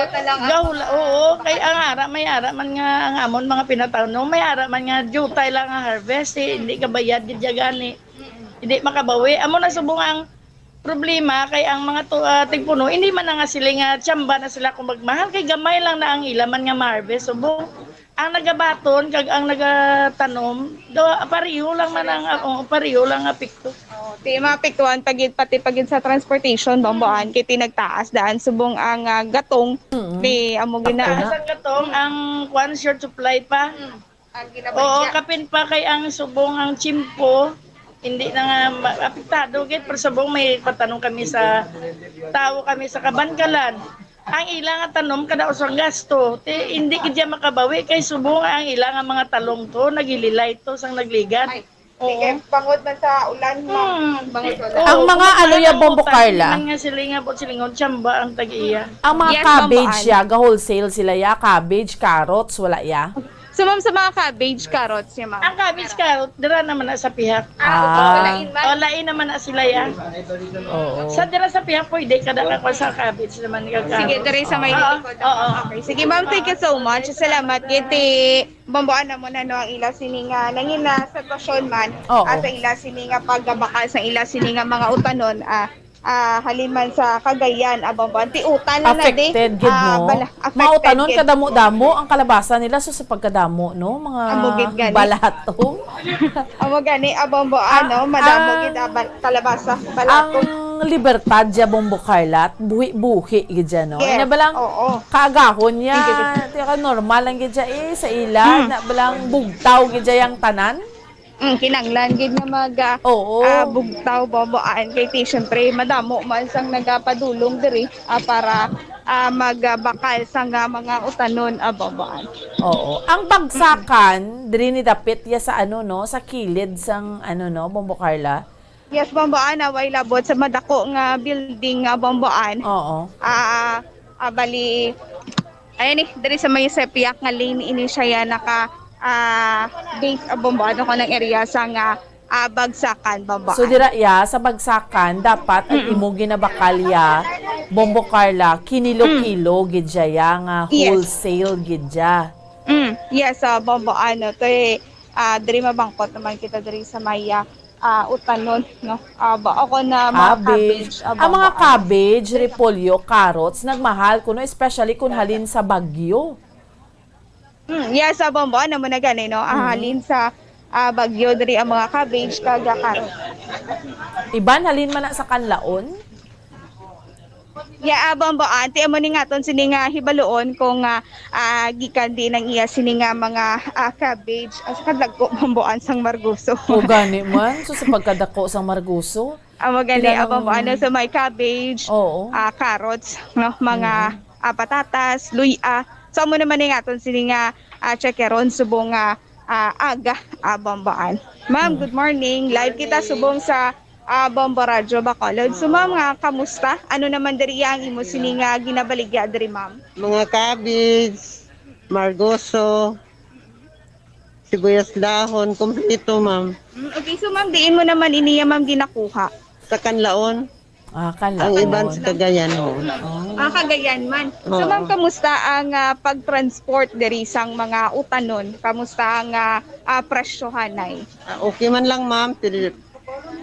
gahula, oo, kay ang ara, may ara man nga ang amon mga pinatanom, may ara man nga jutay lang ang harvest, eh, hindi kabayad gid siya gani. Hindi makabawi. Amo na subong ang problema kay ang mga tu, ah, tigpuno, hindi man na nga sila nga tsamba na sila kung magmahal, kay gamay lang na ang ila man nga ma-harvest. Subong, ang nagabaton kag ang nagatanom, do, pareho lang man ang, oh, pareho lang nga apekto. Oh, ti maapektuhan pagid pati pagid sa transportation bambuan kay ti nagtaas daan subong ang ah, gatong ni amo gina Taas ang gatong, ang kwan, short supply pa. Ang Oo, ginabaligya. Kapin pa kay ang subong ang tiyempo, hindi na nga ma- apektado gid pero subong may patanom kami sa tao kami sa Kabankalan. Ang ila nga tanom kada usang gasto, ti, hindi gid siya makabawi kay subong ang ila nga mga talong to nagililay to sang nagligad. Ay, sige, bangod man sa ulan, ma'am. Hmm. Bangod sa ulan. Ang mga ano ya, Bombo Carla? Man nga siling nga bot silingon, tsamba ang tag-iya. Ang mga Yes, Bombo cabbage Ann. ya, ga-wholesale sila ya, cabbage, carrots, wala ya? So, ma'am, sa mga cabbage, carrots niya, ma'am? Ang cabbage, carrot, dira naman na sa pihak. Ah, okay. Ah. Wala in, ma'am. Lain naman na sila yan. Oo. Sa dira sa piya, pwede ka na lang sa cabbage naman yung Sige, cabbage. Diri sa may Oo, likod. Oo. Okay. Sige, ma'am, thank you so much. Salamat. Giti, bambuan na mo na, no, ang ila sini nga nangin na sitwasyon man, Oo. ah, sa ila sini nga paggabakal sa ila sini nga mga utanon, ah, ah, halin man sa Cagayan, ah, bambuan. Ti utan na na di, Affected gid, ah, no? Bala-, affected Mautanon gid. Kadamo-damo ang kalabasa nila, so sa pagkadamo, no? Mga Amo gid gani. Balato. Amo gani, abambo, Ah, ano, madamo ah, gid, ah, bal-, kalabasa, balato. Ang libertad dya, Bombo Carla, buhi-buhi gid dya, no? Yes, Ina ba lang, oo. Kaagahon niya, Sige, sige. Tiya ka, normal lang gid dya, eh, sa ila, Hmm. na ba lang bugtaw gid dya yung tanan? Mm, kinanglan gid nga mag, ah, Oo. ah, bugtaw, bambuan, kay ti, syempre, madamo man sang nagapadulong diri, ah, para, ah, magbakal sang, ah, mga utanon, ah, bambuan. Oo. Ang bagsakan, diri ni dapit ya sa ano, no, sa kilid sang ano, no, Bombo Carla? Yes, bambuan, ah, way labot sa madako nga building nga bambuan. Oo. Ah, ah, bali, ayan eh, diri sa may Sepiak nga lane, ini siya ya naka, ah, base, ah, bambuan ako ng area sa nga, ah, bagsakan, bambuan. So, dira ya, sa bagsakan, dapat ang Mm-mm. imo ginabakal ya, Bombo Carla, kinilo-kilo, Mm. gid siya ya, nga Yes. wholesale, gid siya. Mm, yes, ah, bambuan, no, to eh, ah, diri mabangkot naman kita diri sa may, ah, ah, utanon, no? Ah, ba, ako na mga Cabbage. cabbage, ah, Ang mga bambuan. Cabbage, repolyo, carrots, nagmahal kuno, especially kung halin sa Baguio. Hmm, yes, sa bambuan naman na gani, no? Ah, Mhm. Halin sa, ah, Baguio, diri ang mga cabbage, kag, ah, carrot. Iban, halin man na sa Kanlaon? Ya, ah, bambuan, ti amo ni nga aton sini nga hibaluon kung, ah, ah, gikan di nang iya sini nga mga, ah, cabbage, ah, sa kadagko bambuan sang Margoso. O gani man, so sa pagkadako sang Margoso, Amo gani, pila ah, nang bambuan, no, sa may cabbage, Oo. ah, carrots, no, mga, Mm. ah, patatas, luya. So, amo naman ni nga aton sini nga, ah, checkeron subong nga, ah, aga, ah, bambuan. Ma'am, Mm. good morning. Live kita Morning. Subong sa ah, Bombo Radyo Bacolod. So, ma'am, nga, kamusta? Ano naman diri ang imo sini nga ginabaligya diri, ma'am? Mga cabbage, margoso, sibuyas dahon, kompleto, ma'am. Mm, okay, so, ma'am, diin mo naman iniya, ma'am, ginakuha? Sa Kanlaon. Ah, Kanlaon. Ang iban sa Cagayan, ho. Oh. Ah, Cagayan man. So, Oo. Ma'am, kamusta ang, ah, pag-transport diri sang mga utanon? Kamusta ang, ah, ah, presyohanay? Ah, okay man lang, ma'am. Pero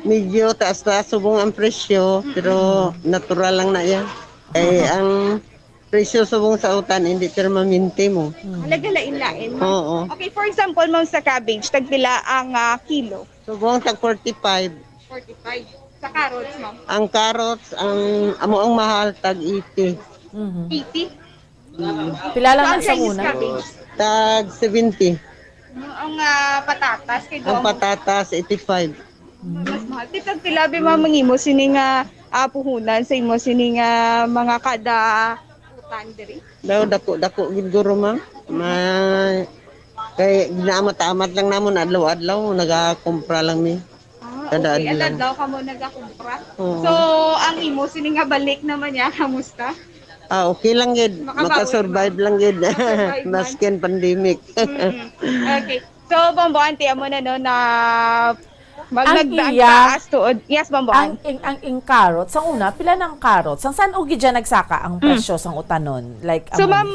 medyo taas-taas subong ang presyo, pero natural lang na yan. Eh, ang presyo subong sa utan, hindi permanente mo. Mm. Nagalain-lain, ma'am. Oo. Okay, for example, ma'am, sa cabbage, tagpila ang, ah, kilo? Subong tag forty-five. Forty-five. Sa carrots, ma'am? Ang carrots, ang, amo ang mahal, tag eighty. Mhm. Eighty? Mm. Pila lang So, na ang sa Chinese una? Cabbage? Tag seventy. Ang, ah, patatas, kay Ang duwang patatas, eighty-five. Mas mahal. Ti tagpila bi, ma'am, ang imo sini nga, ah, puhunan sa imo sini nga mga kada utan diri? Daw, dako-dako gid guro, ma'am. Ma-, kay ginaamat-amat lang namon adlaw-adlaw, nagakumpra lang mi. Ah, Kada okay. adlaw. Adlaw kamo nagakumpra. Oo. So, ang imo sini nga balik naman niya, kamusta? Ah, okay lang gid. Makabawi Makasurvive man. lang gid. Makasurvive man. Maskin pandemic. Mm-mm. Okay. So, Bombo, auntie, amo na, no, na mag-, Ang nag-, iya, nagtaas tuod. Yes, Bombo, ang, an- ing-, ang ing carrots, ang una, pila ng carrots? Ang san-o gid dyan nagsaka ang Mm. presyo sang utanon? Like, So, amo ma'am,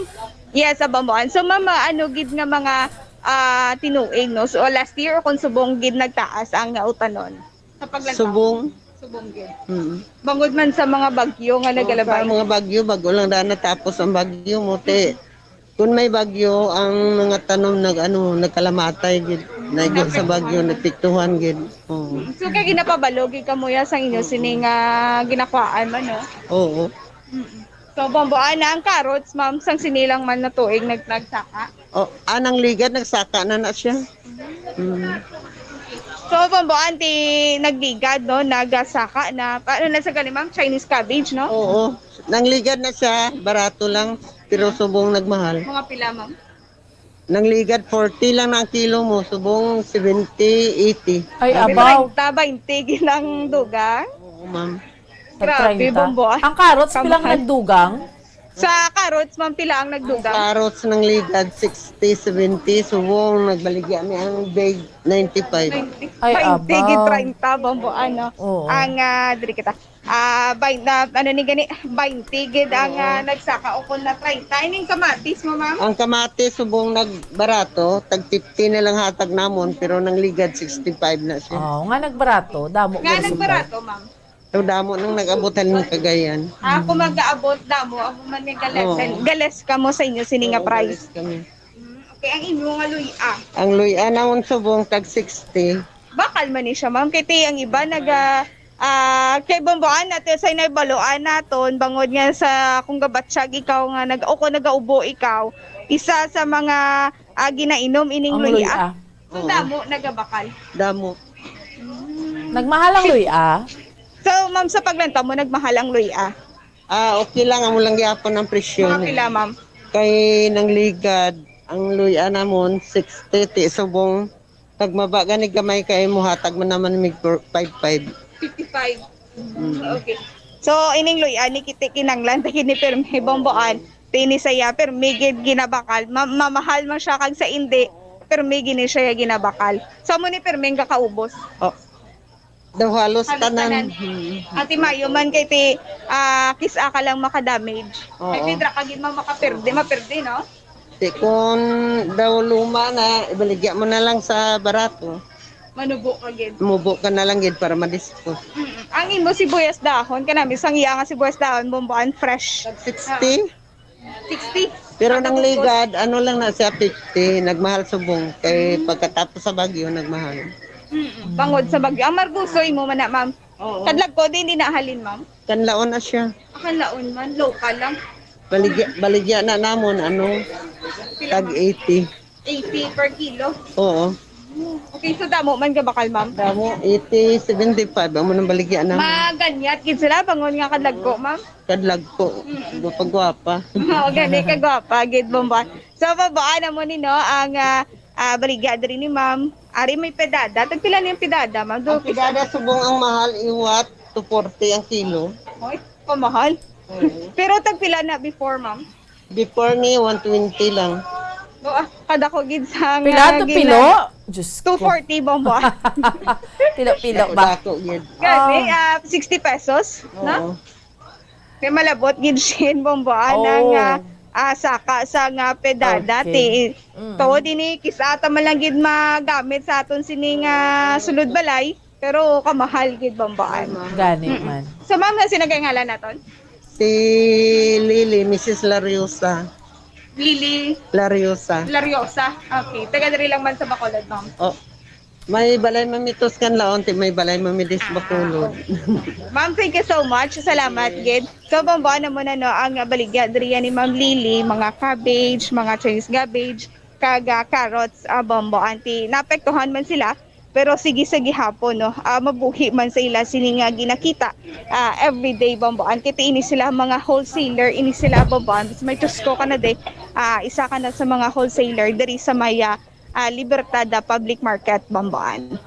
yes, sa Bombo, an-, so, ma'am, ah, ano gid nga mga, ah, tinuig, no? So, last year, kung subong gid nagtaas ang, ah, utanon? Sa paglantaw? Subong. Subong gid. Mm. Bangod man sa mga bagyo nga Oo, nagalabay. Sa mga bagyo, bago lang daan natapos ang bagyo mo, te. Kung may bagyo, ang mga tanom nag-, ano, nagkalamatay gid. Naigo sa bagyo, napiktuhan gid. Oo. So, kay ginapabalo gid kamo ya sang inyo sini nga ginakuhaan man, no? Oo. Mm-mm. So, Bombo, ana ang carrots, ma'am, sang sini lang man na tuig nag-, nagsaka? Oh, anang ligad, nagsaka na na siya. Mm. So, Bombo, anti nagligad, no? Nagasaka na. Ano na sa gali, ma'am? Chinese cabbage, no? Oo. Nang ligad na siya, barato lang, pero subong nagmahal. Mga pila, ma'am? Nang ligad, forty lang na ang kilo mo, subong seventy, eighty. Ay, Grabe, abaw. Treinta, baynte ginang dugang. Oo, ma'am. Grabe, Tag treinta. Bombo, ah. Ang carrots, pilang Kamahal. nagdugang? Sa carrots, ma'am, pila ang nagdugang? Carrots nang ligad, sixty, seventy. Subong, nagbaligya mi ang big, ninety-five. Ay, twenty, aba. Gid, treinta, bambuan, no? Oo. Ang, ah, diri kita. Ah, bay-, na, ano ni gani? Twenty gid ang, oo, ah, nagsaka o kung na treinta. Ining kamatis mo, ma'am? Ang kamatis, subong nagbarato, tag fifty na lang hatag namon, pero nang ligad, sixty-five na siya. Oh, nga nagbarato, damo. Nga nagbarato, ma'am? So, damo nang nag-abot halin Cagayan. Ah, kung mag-aabot, damo, amo man nga gales. Oo. Gales kamo sa inyo sini nga price. Oo, gales kami. Mm, okay, ang inyo nga luya? Ang luya namon subong tag sixty. Bakal man ni siya, ma'am. Kay ti ang iba naga, ah, kay bambuan natin sa inay baluan naton, bangod nga sa kung gabatsyag ikaw nga nag-, o kung nagaubo ikaw, isa sa mga, ah, ginainom ining luya. Ang luya. So, oo, damo nagabakal? Damo. Mm. Nagmahal ang luya? So, ma'am, sa paglantaw mo, nagmahal ang luya? Ah, okay lang. Amo lang gyapon ang presyo. Mga ni pila, ma'am? Kay nang ligad, ang luya namon, sixty, ti subong. Tagmaba gani gamay kay muhatag man naman mig five five. Fifty-five. Mm. Okay. So, ining luya ni kiti kinanglan, ta kini pirmi bambuan. Tini saya, pirmi gid ginabakal. Ma-, mamahal man siya kag sa indi, pirmi gini siya ginabakal. So, amo ni pirmi ang gakaubos. Oh. Daw halos tanan. Halos tanan. Hmm. Ate Mayo man kay ti, ah, kis-a ka lang makadamage. Oo. Ay, pidra ka gid ma-, makaperde, maperde, no? Ti kun daw luma na, ibaligya mo na lang sa barato. Manubo ka gid. Mubo ka na lang gid para madispose. Mm-mm. Ang imo sibuyas dahon, kanami sang iya nga sibuyas dahon, bambuan fresh. Tag sixty. Ah. Sixty. Pero nang ligad, ano lang na siya, fifty. Nagmahal subong. Kay, mm, pagkatapos sa bagyo, nagmahal. Mm-mm. Bangod sa bagyo. Ang marguso, imo man na, ma'am. Oo. Kadlag ko, di, di na halin, ma'am? Kanlaon na siya. Ah, kanlaon man. Local lang. Baligya, baligya na namon, ano, pila, ma'am? Tag eighty. Eighty per kilo? Oo. Okay, so damo man gabakal, ma'am? Damo, eighty, seventy-five, amo nang baligya na. Maganyat gid sila, bangod nga kadlag ko, ma'am? Kadlag ko. Mm. Gwapa-gwapa. Oo, gani ka gwapa, gid, bambuan. So, bambuan na mo ni, no, ang, ah, ah, baligya diri ni ma'am. Ari may pedada. Tagpila ni ang pedada, ma'am? Ang pedada subong ang mahal, iwat, two forty ang kilo. Oy, kamahal. Oo. Pero tagpila na before, ma'am? Before ni one twenty lang. O, ah, kadako gid sa nga pila to gina-, pilo? Diyos ko. Two forty, bambuan. Pilo-pilo ba? Dako gid. Gani, ah, sixty pesos, no? Oo. Kay malabot gid siya, bambuan, ang, ah, ah, saka sa nga pedada. Okay. Ti-, mm, to, dini, kis-a ta man lang gid magamit sa aton sini nga sulod balay. Pero kamahal gid, bambuan. Gani man. Mm-mm. So, ma'am, na sino kay ngalan naton? Si Lily, Missus Lariosa. Lily Lariosa. Lariosa. Okay. Taga diri lang man sa Bacolod, ma'am. Oh. May balay mamitos kan laon, ti may balay mamidis Bacolod. Ah, okay. Ma'am, thank you so much. Salamat gid. So, bambuan na mo na, no, ang baligya diri ni Ma'am Lily, mga cabbage, mga Chinese cabbage, kag, ah, carrots, ah, bambuan. Ti naapektuhan man sila. Pero sige sa gihapon, no, ah, mabuhi man sa ila sini nga ginakita, ah, everyday, bambuan. Kay ti ini sila mga wholesaler, ini sila, bambuan. Mas may Costco ka na, de, ah, isa ka na sa mga wholesaler diri sa may, ah, ah, Libertad, ah, Public Market, bambuan.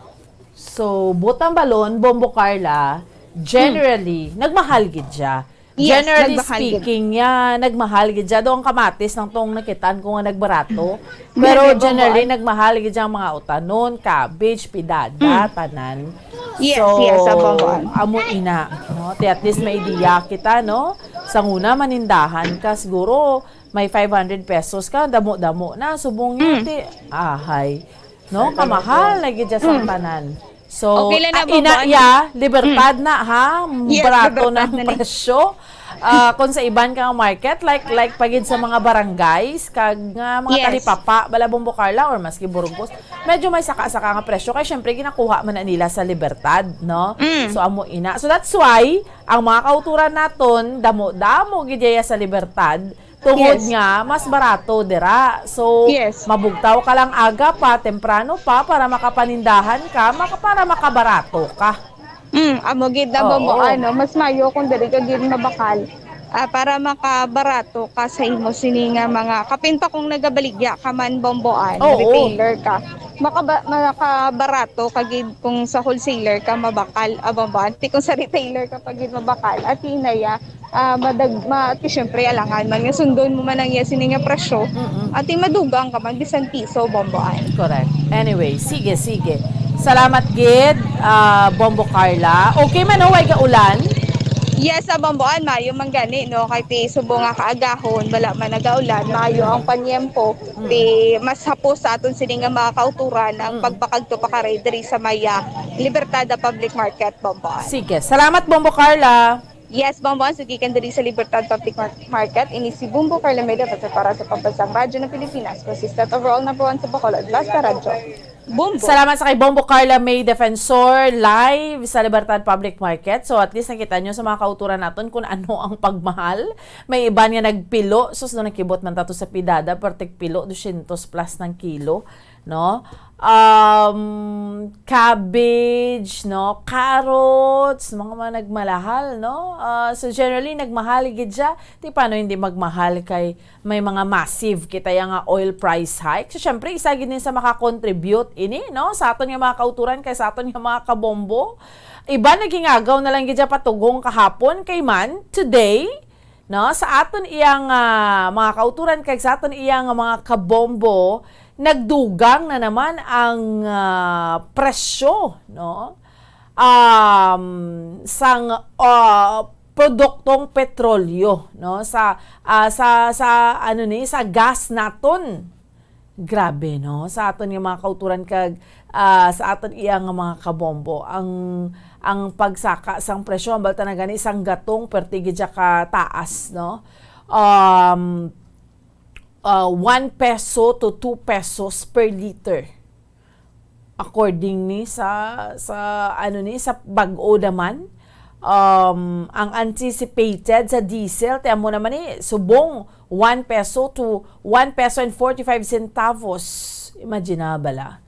So, butang balon, Bombo Carla, generally, hmm, nagmahal gid siya. Yes, generally nagmahal gid. Speaking, yeah, nagmahal gid siya. Daw ang kamatis lang tong nakitaan ko nga nagbarato. Pero generally, nagmahal gid siya ang mga utanon, cabbage, pidada, mm, tanan. Yes, so, yes, ang mga kuan. Amo ina, no? Ti at least may idea kita, no? Sa una, manindahan ka, siguro may five hundred pesos ka, damo-damo na, subong niya, mm, ti, ahay. No, kamahal na gid siya sa, mm, tanan. So, okay lang na, ah, ina, bambuan. Yeah, Libertad, mm, na, ha? Yes, barato Libertad na ang, na ni, presyo. Ah, kung sa iban ka nga market, like, like pa gid sa mga barangays, kag nga mga, yes, talipapa, bala, Bombo Carla, or maski Burgos, medyo may saka-saka nga presyo. Kay syempre, ginakuha man na nila sa Libertad, no? Mm. So, amo ina. So, that's why, ang mga kauturan naton, damo-damo gid yaya sa Libertad, tungod, yes, nga mas barato dira. So, yes, mabugtaw ka lang aga pa, temprano pa, para makapanindahan ka, maka-, para makabarato ka. Mm, amo gid na, oo, bambuan, no? Mas mayo kung diri ka gid mabakal. Ah, para makabarato ka sa imo sini nga mga, kapin pa kung nagabaligya ka man, bambuan, oo, retailer ka. Makaba-, makabarato ka gid kung sa wholesaler ka mabakal, ah, bambuan. Ti kung sa retailer ka pa gid mabakal, at hinaya, Ah, madag-, ma-, ti, syempre, alangan man nga sundon mo man ang iya sini nga presyo. Mm-mm. At ti madugang ka man, bisan piso, Bombo Ann. Correct. Anyway, sige, sige. Salamat gid, ah, Bombo Carla. Okay man, oh, way gaulan? Yes, sa Bombo Ann, maayo man gani, no? Kay ti subong nga kaagahon, wala man nagaulan, maayo ang panyempo. Mm. Ti mas hapos sa aton sini nga mga kauturan ang Mm. pagpakagto pa kari diri sa may, ah, Libertada Public Market, Bombo Ann. Sige. Salamat, Bombo Carla. Yes, Bongbong, sugikan diri sa Libertad Public Mar-, Market, ini si Bumbo Carla May Defensor para sa Pambansang Radyo ng Pilipinas, consistent overall number one sa Bacolod, Basta Radyo. Bumbo. Salamat sa kay Bombo Carla May Defensor, live sa Libertad Public Market. So at least nakita nyo sa mga kauturan naton kung ano ang pagmahal. May iban nga nagpilo, sus, no, nakibot man tato sa pidada, pertik pilo, dosyentos plus ng kilo. No? Um, cabbage, no? Carrots, mga, mga nagmalahal, no? Ah, so generally, nagmahal gid siya. Ti paano hindi magmahal kay may mga massive kita ya nga oil price hike? So syempre, isa gid ni sa makakontribute ini, no? Sa aton nga mga kauturan kay sa aton nga mga kabombo. Iba nagingagaw na lang gid siya patugong kahapon kay man today, no, sa aton iyang, ah, mga kauturan kag sa aton iyang mga kabombo, nagdugang na naman ang, ah, presyo, no, um, sang, ah, produktong petrolyo, no, sa, ah, sa, sa, ano ni, sa gas naton. Grabe, no? Sa aton nga mga kauturan kag, ah, sa aton iya nga mga kabombo, ang, ang pagsaka sang presyo, ang balta na gani, sang gatong perti gid siya ka taas, no? Um, ah, one peso to two pesos per liter. According ni sa, sa, ano ni, sa bag-o naman, um, ang anticipated sa diesel, ti amo naman ni, subong one peso to one peso and forty-five centavos. Imagine na bala.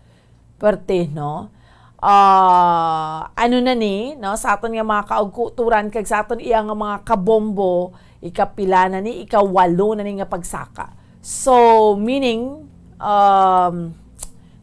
Perte, no? Ah, ano na ni, no? Sa aton nga mga kaugkuturan kag sa aton iya nga mga kabombo, ikapila na ni, ikawalo na ni nga pagsaka. So, meaning, um,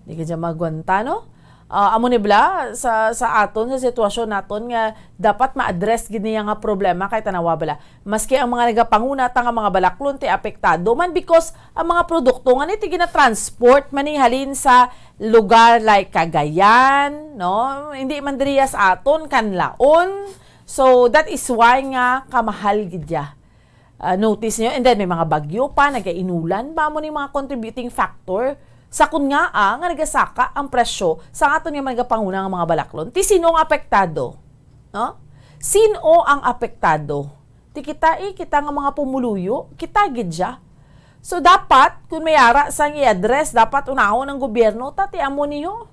di ka dyan magwanta, no? Ah, amo ni bala sa, sa aton, sa sitwasyon naton nga dapat ma-address gid niya nga problema kay tanawa bala. Maski ang mga nagapanguna ta nga mga balaklon ti apektado man because ang mga produkto nga ni ti gina-transport man ni halin sa lugar like Cagayan, no? Hindi man diriya sa aton, Canlaon. So that is why nga kamahal gid ya. Ah, notice niyo, and then may mga bagyo pa, nagainulan pa, amo ni mga contributing factor sa kun ngaa nga nagasaka ang presyo sa aton nga mga panguna nga mga balaklon. Ti sino ang apektado? No? Sino ang apektado? Ti kita, eh, kita nga mga pumuluyo, kita gid siya. So dapat kun may ara sang i-address, dapat unahon ang gobyerno ta ti amo niyo.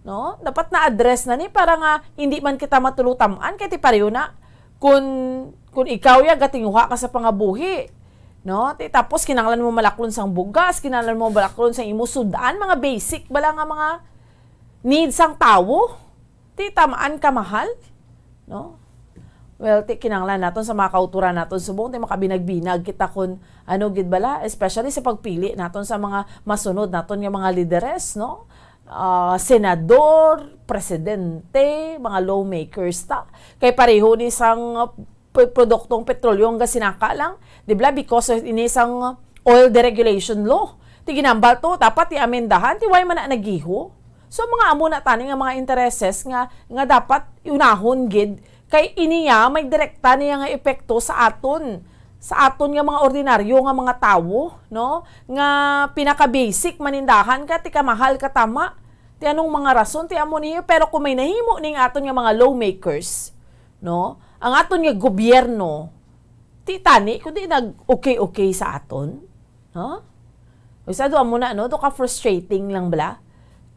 No? Dapat na-address na ni para nga hindi man kita matulutam-an kay ti pareho na kun, kun ikaw ya gatinguha ka sa pangabuhi, no? Ti tapos kinahanglan mo malaklon sang bugas, kinahanglan mo malaklon sang imo sud-an, mga basic bala nga mga needs sang tawo. Ti tamaan ka mahal, no? Well, ti kinahanglan naton sa mga kauturan naton subong ti makabinag-binag kita kun ano gid bala, especially sa pagpili naton sa mga masunod naton nga mga lideres, no? Ah, senador, presidente, mga lawmakers ta. Kay pareho ni sang, uh, p-, produktong petrolyo nga sinaka lang, di ba? Because of ini sang oil deregulation law. Ti ginambal to, dapat i-amendahan, ti way man na nagiho. So, mga amo na tani nga mga intereses nga, nga dapat unahon gid, kay iniya may direkta niya nga epekto sa aton, sa aton nga mga ordinaryo nga mga tawo, no? Nga pinaka-basic, manindahan ka, ti kamahal ka tama. Ti anong mga rason ti amo niyo? Pero kung may nahimo ning aton nga mga lawmakers, no? Ang aton nga gobyerno, ti tani kundi nag-okay-okay sa aton, no? Usa do amo na, no? Do ka frustrating lang bala.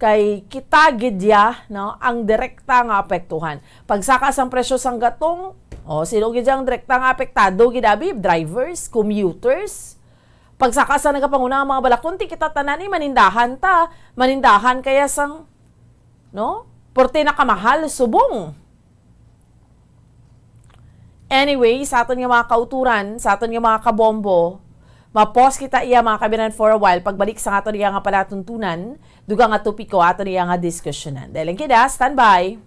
Kay kita gid ya, no, ang direkta nga apektuhan. Pagsaka sang presyo sang gatong, oh, sino gid ya ang direkta nga apektado gid abi? Drivers, commuters. Pagsaka sa nagapanguna nga mga balaklon, ti kita tanan ni manindahan ta, manindahan kaya sang, no? Porte nakamahal subong. Anyway, sa aton nga mga kauturan, sa aton nga mga kabombo, ma-pause kita iya, mga kabinan, for a while. Pagbalik sa aton iya nga palatuntunan, dugang nga topiko aton iya nga diskusyonan. Dahil lang kita, standby.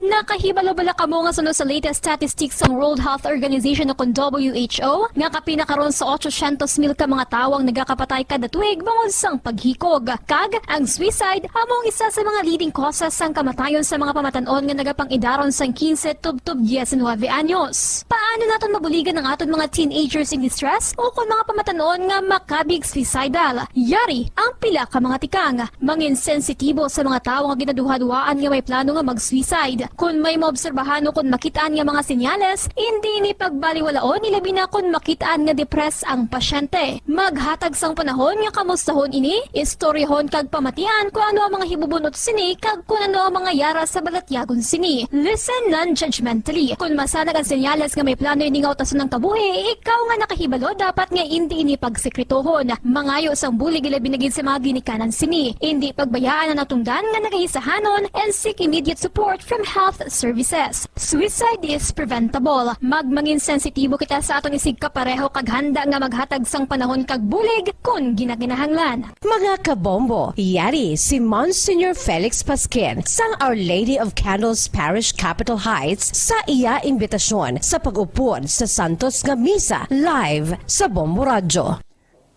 Nakahibalo bala kamo nga suno sa latest statistics sang World Health Organization o kon W H O, nga kapin na karon sa otsosyentos mil ka mga tawo ang nagakapatay kada tuig bangod sang paghikog? Kag ang suicide amo ang isa sa mga leading causes sang kamatayon sa mga pamatan-on nga nagapang-idaron sang quince tubtob diecinuebe anyos. Paano naton mabuligan ang aton mga teenagers in distress o kon mga pamatan-on nga makabig suicidal? Yari ang pila ka mga tikang. Mangin sensitibo sa mga tawo nga ginaduhaduhaan nga may plano nga mag-suicide. Kon may maobserbahan o kon makit-an nga mga senyales, indi ini pagbaliwalaon, ilabi na kon makit-an nga depressed ang pasyente. Maghatag sang panahon nga kamustahon ini, istoryahon kag pamatian kon ano ang mga hibubunot sini kag kon ano ang mga yara sa balatyagon sini. Listen non-judgmentally. Kon masanag ang senyales nga may plano ini nga utason ang kabuhi, ikaw nga nakahibalo dapat nga indi ini pagsekretohon. Mangayo sang bulig, ilabi na gid sa mga ginikanan sini. Indi pagbayaan ang natungdan nga nagaisahanon and seek immediate support from health services. Suicide is preventable. Magmangin sensitibo kita sa aton isigkapareho kag handa nga maghatag sang panahon kag bulig kon ginakinahanglan. Mga kabombo, yari si Monsignor Felix Pasquin sang Our Lady of Candles Parish, Capitol Heights, sa iya imbitasyon sa pag-upod sa santos nga misa live sa Bombo Radyo.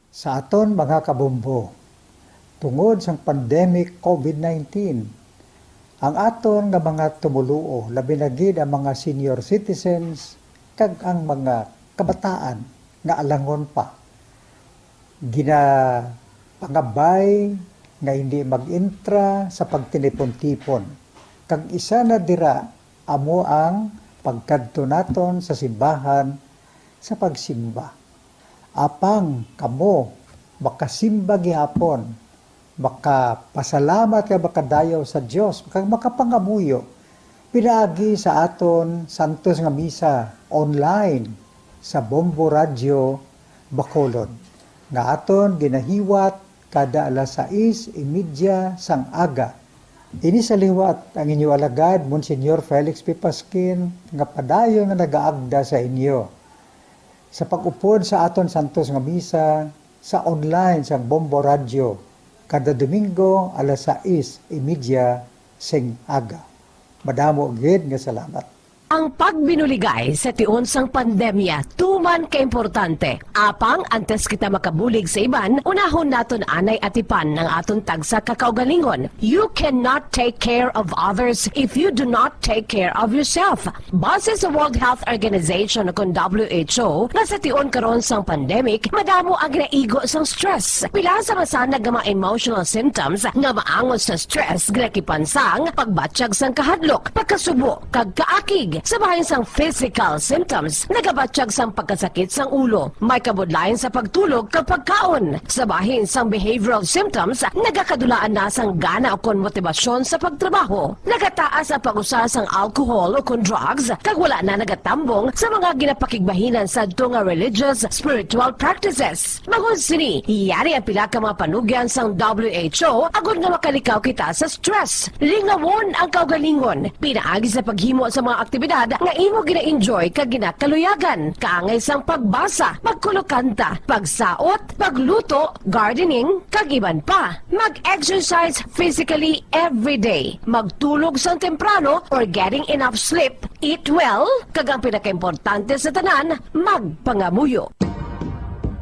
Sa aton mga kabombo, tungod sang pandemic COVID nineteen, ang aton nga mga tumoluo, labi na gid ang mga senior citizens kag ang mga kabataan nga alangon pa, ginapangabay nga hindi mag-intra sa pagtinipon-tipon, kag isa na dira amo ang pagkadto naton sa simbahan sa pagsimba. Apang kamo makasimba gihapon, makapasalamat kag makadayaw sa Dios, kag makapangamuyo pinaagi sa aton santos nga misa online sa Bombo Radyo Bacolod, nga aton ginahiwat kada alas sais y media sang aga. Ini sa liwat ang inyo alagad, Monsignor Felix P. Pasquin, nga padayon nga nagaagda sa inyo sa pag-upod sa aton santos nga misa sa online sang Bombo Radyo kada Domingo alas sais y media sing aga. Madamo gid nga salamat. Ang pagbinuligay sa tion sang pandemya tuman ka importante. Apang antes kita makabulig sa iban, unahon naton anay atipan ang aton tagsa ka kaugalingon. You cannot take care of others if you do not take care of yourself. Base sa World Health Organization o kon W H O, nga sa tion karon sang pandemic, madamo ang ginaigo sang stress. Pila sa masanag nga mga emotional symptoms nga maangot sa stress ginakipan sang pagbatyag sang kahadlok, pagkasubo, kag kaakig. Sa bahin sang physical symptoms, nagabatyag sang pagkasakit sang ulo, may kabudlayan sa pagtulog kag pagkaon. Sa bahin sang behavioral symptoms, nagakadulaan na sang gana o kon motibasyon sa pagtrabaho. Nagataas ang pag-usa sang alcohol o kon drugs, kag wala na nagatambong sa mga ginapakigbahinan sadto nga religious, spiritual practices. Bangod sini, yari ang pila ka mga panugyan sang W H O agod nga makalikaw kita sa stress. Lingawon ang kaugalingon. Pinaagi sa paghimo sa mga aktibidad nga imo gina-enjoy kag ginakaluyagan, kaangay sang pagbasa, pagkulokanta, pagsaot, pagluto, gardening, kag iban pa. Mag-exercise physically every day. Magtulog sang temprano or getting enough sleep. Eat well, kag ang pinakaimportante sa tanan, magpangamuyo.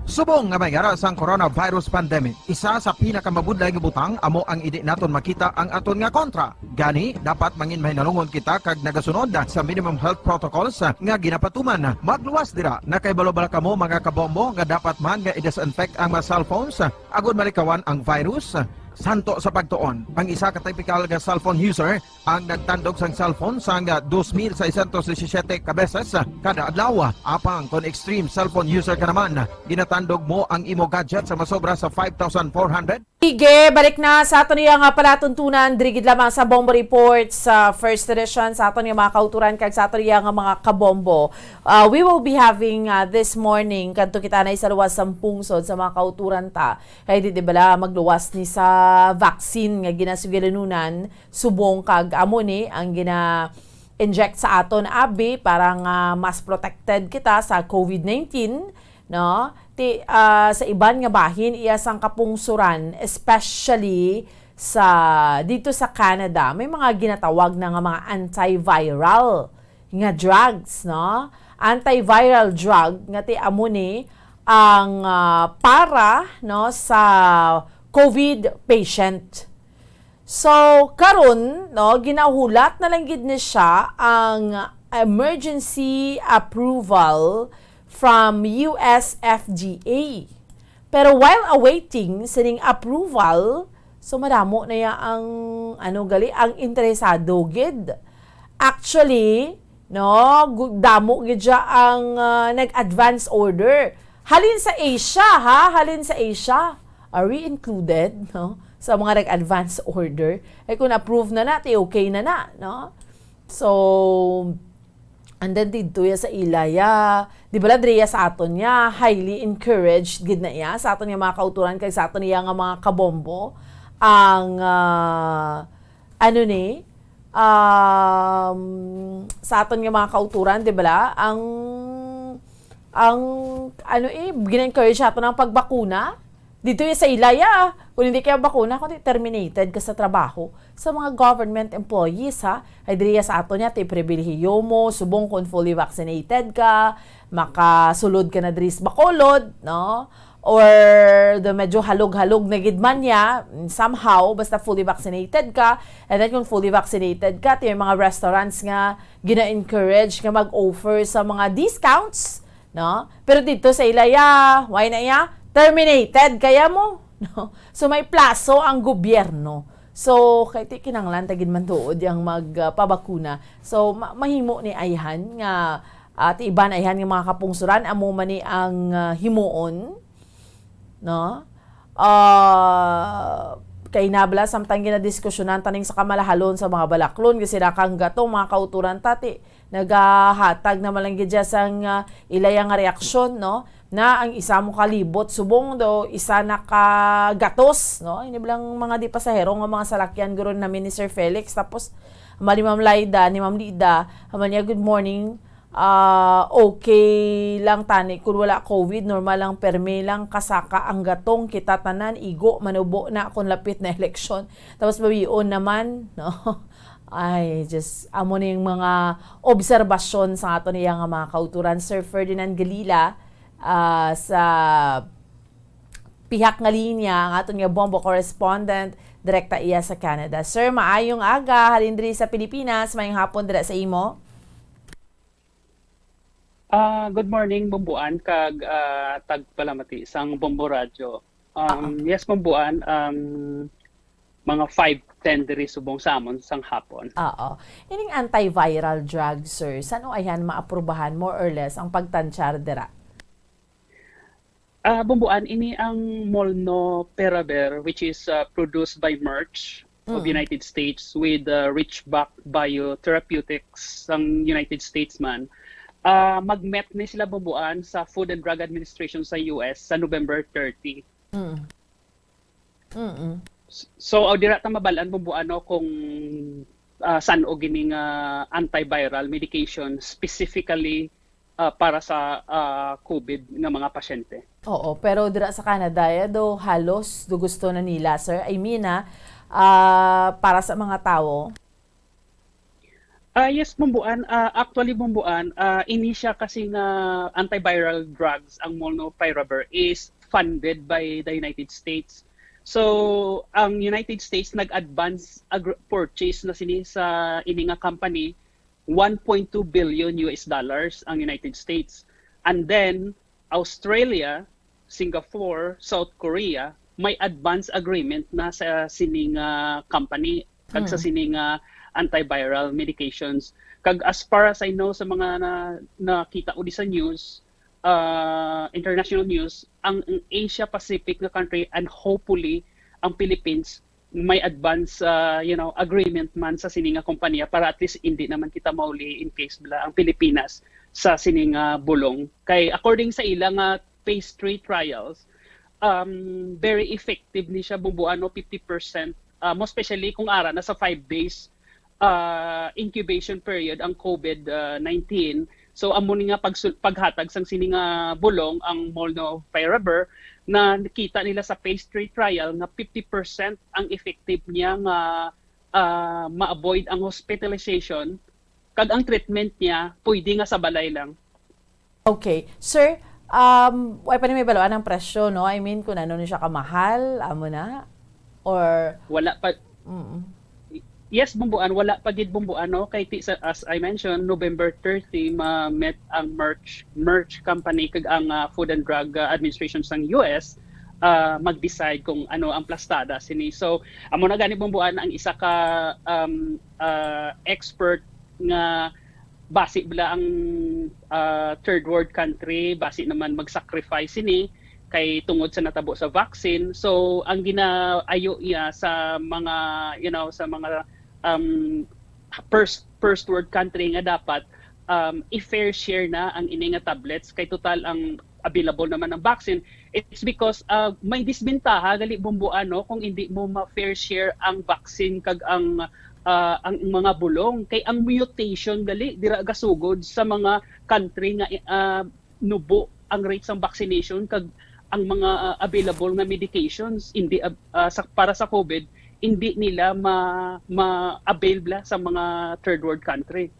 Subong nga may yara sang coronavirus pandemic, isa sa pinakamabudlay nga butang amo ang indi naton makita ang aton nga kontra. Gani, dapat mangin mahinalungon kita kag nagasunod sa minimum health protocols nga ginapatuman. Magluwas dira. Nakahibalo bala kamo, mga kabombo, nga dapat man nga i-disinfect ang mga cellphones agud malikawan ang virus? Santo sa pagtuon, ang isa ka typical nga cellphone user ang nagtandog sang cellphone sang dos mil seiscientos disisiete ka beses kada adlaw. Apang kon extreme cellphone user ka naman, ginatandog mo ang imo gadget sa masobra sa five thousand four hundred? Sige, balik na sa aton iya nga palatuntunan, diri gid lamang sa Bombo Report sa First Edition, sa aton nga mga kauturan kag sa aton iya nga mga kabombo. Uh, we will be having, uh, this morning, kadto kita na sa luwas sang pungsod sa mga kauturan ta. Kay di, di bala, magluwas ni sa vaccine nga ginasugilanunan, subong kag amo ni ang gina-inject sa aton, abi, para nga mas protected kita sa COVID nineteen, no? Ti, ah, sa iban nga bahin, iya sang kapungsuran, especially sa, dito sa Canada, may mga ginatawag na nga mga antiviral nga drugs, no? Antiviral drug nga ti amo ni ang, ah, para, no, sa COVID patient. So, karon, no, ginahulat na lang gid ni siya ang emergency approval from U S F D A. Pero while awaiting sining approval, so madamo na ya ang, ano gali, ang interesado gid. Actually, no, gu-, damo gid siya ang, ah, nag-advance order. Halin sa Asia, ha? Halin sa Asia. Are we included, no? Sa mga nag-advance order. Ay, kung approve na na, ti okay na na, no? So, and then didto ya sa ila ya, di ba, diri ya sa aton ya, highly encouraged gid na iya sa aton nga mga kauturan kag sa aton iya nga mga kabombo ang, ah, ano ni, um, sa aton nga mga kauturan, di ba, ang, ang, ano eh, gina-encourage nato ang pagbakuna. Dito ya sa ila ya, kung hindi kaya bakuna, kundi terminated ka sa trabaho. Sa mga government employees, ha, ay diri ya sa aton ya, ti pribilehiyo mo, subong kung fully vaccinated ka, makasulod ka na diri sa Bacolod, no? Or the medyo halog-halog na gid man niya, somehow, basta fully vaccinated ka, and then kung fully vaccinated ka, ti may mga restaurants nga gina-encourage nga mag-offer sa mga discounts, no? Pero dito sa ila ya, why na ya? Terminated kaya mo, no? So may plaso ang gobyerno. So, kay ti kinanglan ta gid man tuod yang mag, ah, pabakuna. So, ma-, mahimo ni ayhan nga, ah, ti iban ayhan nga mga kapungsoran, amo man ni ang, ah, himuon, no? Ah, kay nabla samtang ginadiskusyonan taning sa kamalahalon sa mga balaklon, kasi ra kang gato, mga kauturan ta, ti nagahatag naman lang gid siya sang, ah, ilaya nga reaksyon, no? Na ang isa mo kalibot, subong do, isa na ka gatos, no? Ini bilang mga di pasahero nga mga salakyan, guro na ni Sir Felix. Tapos, mali Ma'am Laida, ni Ma'am Lida, haman niya, "Good morning. Ah, okay lang tani kung wala COVID, normal lang, permi lang kasaka ang gatong, kita tanan, igo, manubo na kung lapit na eleksyon." Tapos, bawion naman, no? Ay, just, amo ning mga obserbasyon sa aton iya nga mga kauturan. Sir Ferdinand Galila, ah, sa pihak nga linya, ang aton nga bombo correspondent, direkta iya sa Canada. Sir, maayong aga, halin diri sa Pilipinas, mayong hapon dira sa imo. Ah, good morning, Bomboan, kag, ah, tagpalamati sang Bombo Radyo. Um, Ah. Yes, Bomboan, um, mga five ten diri subong sa amon sang hapon. Oo. Ining antiviral drug, sir, san-o ayhan maaprubahan, more or less, ang pagtansyar dira? Ah, Bomboan, ini ang molnupiravir, which is, ah, produced by Merck of Mm. United States with, ah, Ridgeback Biotherapeutics sang United States man. Ah, mag-met ni sila, Bomboan, sa Food and Drug Administration sa U S sa November thirty. Mm. Mm-mm. S-, so, aw, dira ta mabal-an, Bomboan, no, kung, ah, san-o gini nga antiviral medication specifically, ah, para sa, ah, COVID nga mga pasyente. Oo, pero dira sa Canada, eh, do halos do gusto na nila, sir. I mean, ah, ah, para sa mga tawo. Ah, yes, Bomboan. Ah, actually, Bomboan, ah, ini siya kasi nga antiviral drugs, ang molnupiravir, is funded by the United States. So, ang United States nag-advance agr-, purchase na sini sa ini nga company, one point two billion U S dollars ang United States. And then, Australia, Singapore, South Korea, may advance agreement na sa sining, ah, company kag sa Mm. sining, ah, antiviral medications. Kag as far as I know, sa mga na-, nakita ko di sa news, ah, international news, ang, ang Asia Pacific nga country and hopefully ang Philippines may advance, ah, you know, agreement man sa sini nga kompanya para at least hindi naman kita mauli in case bala ang Pilipinas sa sini nga bulong. Kay according sa ila nga phase three trials, um, very effective ni siya, Bomboan, no, fifty percent, ah, most especially kung ara na sa five days, ah, incubation period ang COVID, ah, nineteen, So amo ni nga pagsul- paghatag sang sini nga bulong ang Molnupiravir, na nakita nila sa phase three trial nga fifty percent ang effective niya nga ah, ma-avoid ang hospitalization, kag ang treatment niya pwede nga sa balay lang. Okay. Sir, um, way pa ni may baluan ang presyo, no? I mean, kung ano ni siya kamahal, amo na? Or, Wala pa, mm, yes, Bumbuan, wala pa gid, Bumbuan, no? Kay ti, sa, as I mentioned, November thirty, ma-met ang Merck, Merck company kag ang ah, Food and Drug ah, Administration sang U S ah, mag-decide kung ano ang plastada sini. So, amo na gani, Bumbuan, ang isa ka um, ah, expert nga basi bala ang ah, third world country, basi naman mag-sacrifice sini kay tungod sa natabo sa vaccine. So, ang ginaayo niya sa mga, you know, sa mga um, first first world country nga dapat um, i-fair share na ang ini nga tablets kay total ang available naman ang vaccine. It's because uh, may disbentaha gali, Bumbuan, no, kung hindi mo ma-fair share ang vaccine kag ang ah, ang mga bulong, kay ang mutation gali dira gasugod sa mga country nga ah, nubo ang rate sang vaccination kag ang mga ah, available nga medications hindi ab- ah, sa, para sa COVID, hindi nila ma ma-avail bala sa mga third world country.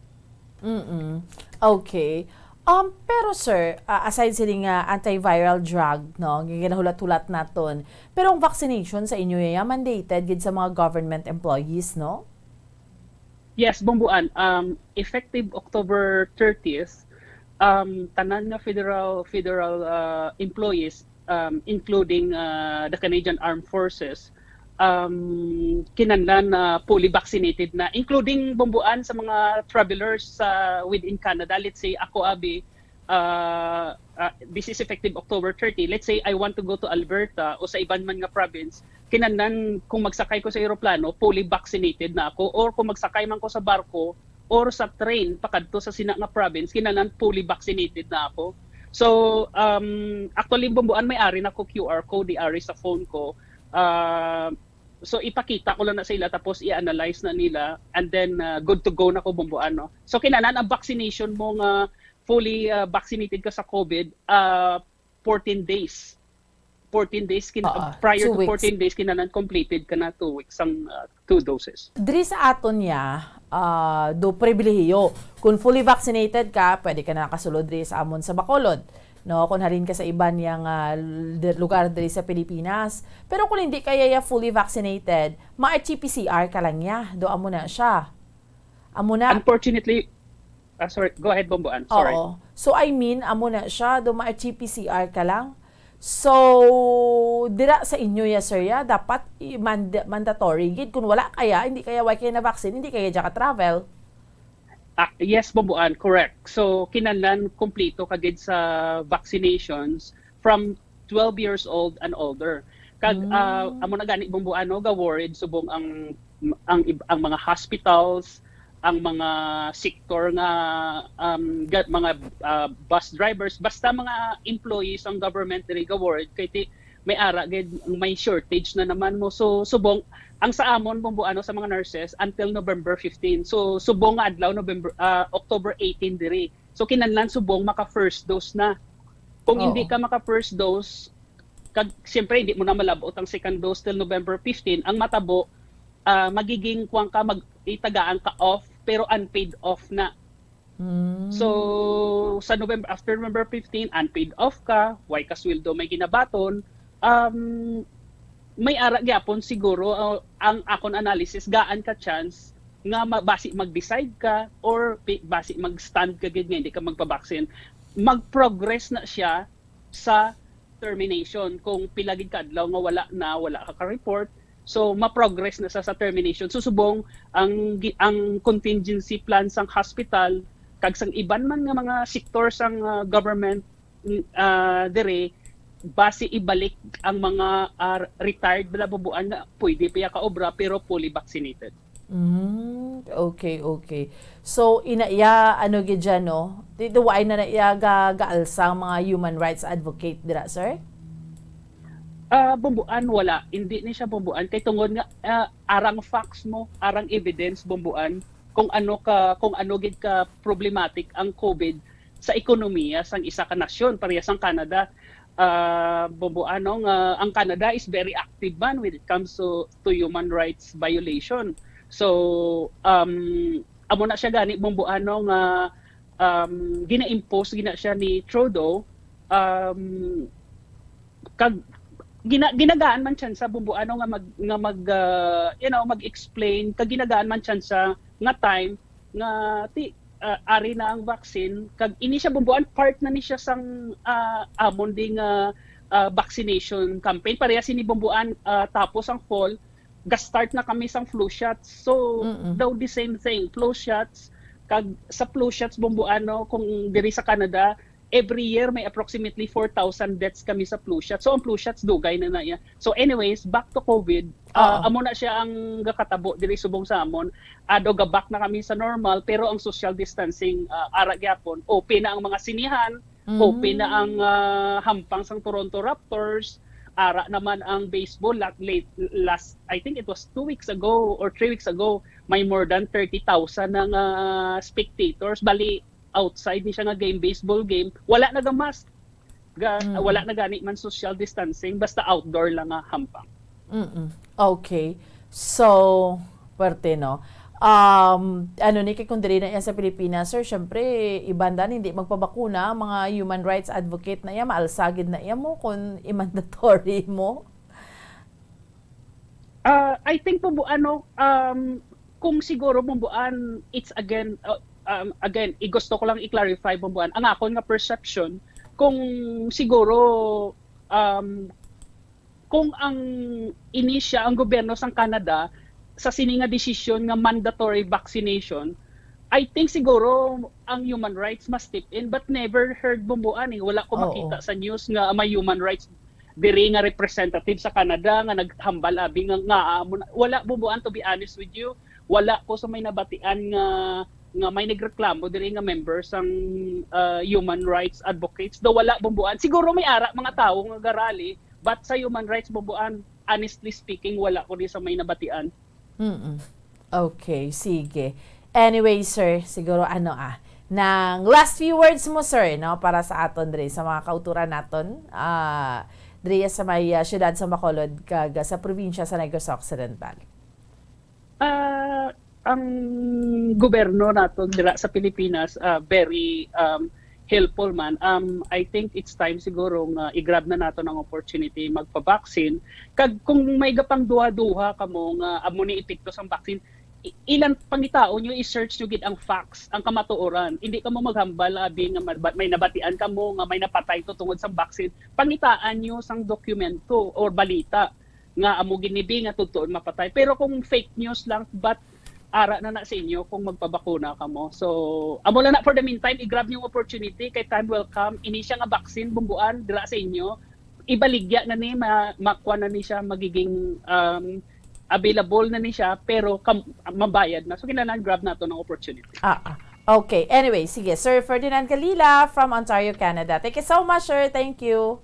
Mm. Okay. Um, pero sir, ah, aside sini nga antiviral drug, no, nga ginahulat-hulat naton, pero ang vaccination sa inyo ya mandated gid sa mga government employees, no? Yes, Bumbuan, um, effective October thirtieth, um, tanan nga federal federal uh, employees, um, including uh, the Canadian Armed Forces, um, kinahanglan na fully vaccinated na, including, Bumbuan, sa mga travelers sa within Canada. Let's say, ako, abi, uh, uh, this is effective October thirty. Let's say I want to go to Alberta o sa iban man nga province, kinahanglan kung magsakay ko sa eroplano, fully vaccinated na ako, or kung magsakay man ko sa barko or sa train pakadto sa sina nga province, kinahanglan fully vaccinated na ako. So, um, actually, Bumbuan, may ari na ko Q R code, di ari sa phone ko. Uh, so, ipakita ko lang na sa ila, tapos i-analyze na nila, and then uh, good to go na ko, Bumbuan, no? So, kinahanglan ang vaccination mo nga fully uh, vaccinated ka sa COVID, uh, fourteen days. Fourteen days, kin- Ah, prior two to weeks. fourteen days, kinahanglan completed ka na two weeks ang uh, two doses. Diri sa aton niya, ah, do pribilehiyo. Kung fully vaccinated ka, pwede ka na nakasulod diri sa amon sa Bacolod. No, kung halin ka sa iban yang ah, l- lugar diri sa Pilipinas. Pero kung hindi kaya ya fully vaccinated, ma-R T P C R ka lang ya. Do amo na siya. Amo na. Unfortunately, ah, sorry, go ahead, Bumbuan. Sorry. Oo. So I mean, amo na siya, do ma-R T P C R ka lang. So dira sa inyo ya, sir, ya, dapat i- mand- mandatory gid, kung wala kaya, hindi kaya, why kaya na vaccine, hindi kaya dyan ka travel. Ah, yes, Bumbuan, correct. So, kinahanglan kompleto ka gid sa vaccinations from twelve years old and older. Kag ah, amo na gani, Bumbuan, no, ga-worried subong ang ang ib- ang mga hospitals, ang mga sektor nga um, ga- mga ah, bus drivers, basta mga employees ang government diri, ga-worried kay ti may ara gid, may shortage na naman mo. So subong ang sa amon, Bumbuan, no, sa mga nurses, until November fifteen. So subong nga adlaw, November ah, October eighteen diri. So kinahanglan subong maka first dose na. Kung Oo. Hindi ka maka first dose, kag siyempre hindi mo na malabot ang second dose till November fifteen, ang matabo ah, magiging kuwan ka, mag itagaan ka off, pero unpaid off na. Mm. So sa November, after November fifteen, unpaid off ka, why ka sweldo may ginabaton, um, may ara gyapon siguro uh, ang akon analysis, gaan ka chance nga ma- basi mag-decide ka or pi- basi mag-stand ka gid nga hindi ka magpabaksin, mag-progress na siya sa termination. Kung pila gid ka adlaw nga wala na, wala ka ka-report, so ma-progress na sa sa termination. So subong ang gi- ang contingency plan sang hospital kag sang iban man nga mga sektor sang uh, government, mm, uh, dire, basi ibalik ang mga uh, retired bala, Bumbuan, nga pwede pa ya ka obra pero fully vaccinated. Mm, okay, okay. So ina iya, ano gid dyan, no? Dito waay na na iya ga gaalsa ang mga human rights advocate dira, sir? Ah, Bumbuan, wala. Hindi ni siya, Bumbuan, kay tungod nga ah, arang facts mo, arang evidence, Bumbuan, kung ano ka kung ano gid ka problematic ang COVID sa ekonomiya sang isa ka nasyon, pareha sang Canada. Ah, bumbuan, no, nga ang Canada is very active man when it comes to, to human rights violation. So, um, amo na siya gani, bumbuan, no, nga, um, gina-impose gina siya ni Trudeau, um, kag gina-, ginagaan man tsansa, bumbuan, no, nga mag, nga mag, ah, you know, mag-explain, kag ginagaan man tsansa nga time nga ti, ah, ari na ang vaccine, kag ini siya, bumbuan, part na ni siya sang, ah, amon ding, ah, ah, vaccination campaign. Pareha sini, bumbuan, ah, tapos ang fall, ga-start na kami sang flu shots. So, Mm-mm. daw the same thing, flu shots, kag sa flu shots, bumbuan, no, kung diri sa Canada, every year may approximately four thousand deaths kami sa flu shots. So, ang flu shots, dugay na na iya. So, anyways, back to COVID, ah, Ah. amo na siya ang gakatabo diri subong sa amon. Ado, gabak na kami sa normal, pero ang social distancing, ah, ara gyapon, open na ang mga sinihan, open na ang, Mm. ah, hampang sang Toronto Raptors, ara naman ang baseball. La-, late, last, I think it was two weeks ago or three weeks ago, may more than thirty thousand na nga spectators. Bali, outside ni siya nga game, baseball game, wala nagamask. Ga-, Mm. wala na gani man social distancing, basta outdoor lang nga hampang. Mm-mm. Okay. So, pwerte, no? Um, ano ni, kay kung diri na iya sa Pilipinas, sir, syempre, iban dan, hindi magpabakuna, mga human rights advocate na iya, maalsa gid na iya mo kung i-mandatory mo. Ah, I think po, bu-, ano, um, kung siguro, bumbuan, it's again, uh, um, again, i-, gusto ko lang i-clarify, bumbuan, ang akon nga perception, kung siguro, um, kung ang ini siya, ang gobyerno sang Canada, sa sini nga desisyon nga mandatory vaccination, I think siguro ang human rights must step in, but never heard, bumbuan, eh. Wala ko Oo. makita sa news nga may human rights diri nga representative sa Canada nga naghambal abi nga, nga amo na. Wala, bumbuan, to be honest with you. Wala ko sa may nabatian nga, nga may nagreklamo diri nga member sang, uh, human rights advocates. Daw wala, bumbuan. Siguro may ara mga tawo nga garali, but sa human rights, bumbuan, honestly speaking, wala ko di sa may nabatian. Mm-mm. Okay, sige. Anyway, sir, siguro ano, ah, nang last few words mo, sir, no, para sa aton diri, sa mga kauturan naton, ah, diri sa may, ah, siyudad sa Bacolod kag, ah, sa probinsya sa Negros Occidental. Ah, ang gobyerno naton dira sa Pilipinas, ah, very, um, helpful man. Um, I think it's time siguro nga i-grab na naton ang opportunity magpa-vaccine. Kag kung may gapangduha-duha kamo nga amo ni epekto sang vaccine, i-, ilan, pangitaon nyo, i-search nyo gid ang facts, ang kamatuoran. Hindi kamo maghambal abi nga ma-, may nabatian kamo nga may napatay to tungod sa vaccine. Pangitaan nyo sang dokumento or balita nga amo gid ni bi nga totoo mapatay. Pero kung fake news lang, but ara na na sa inyo kung magpabakuna kamo. So, amo lang na for the meantime, i-grab niyo ang opportunity kay time will come. Ini siya nga vaccine, bumbuan, dira sa inyo. Ibaligya na ni, ma-, makuha na ni siya, magiging, um, available na ni siya, pero kam-, mabayad na. So, kinahanglan grab nato ng opportunity. Ah, ah. Okay. Anyway, sige. Sir Ferdinand Galila from Ontario, Canada. Thank you so much, sir. Thank you.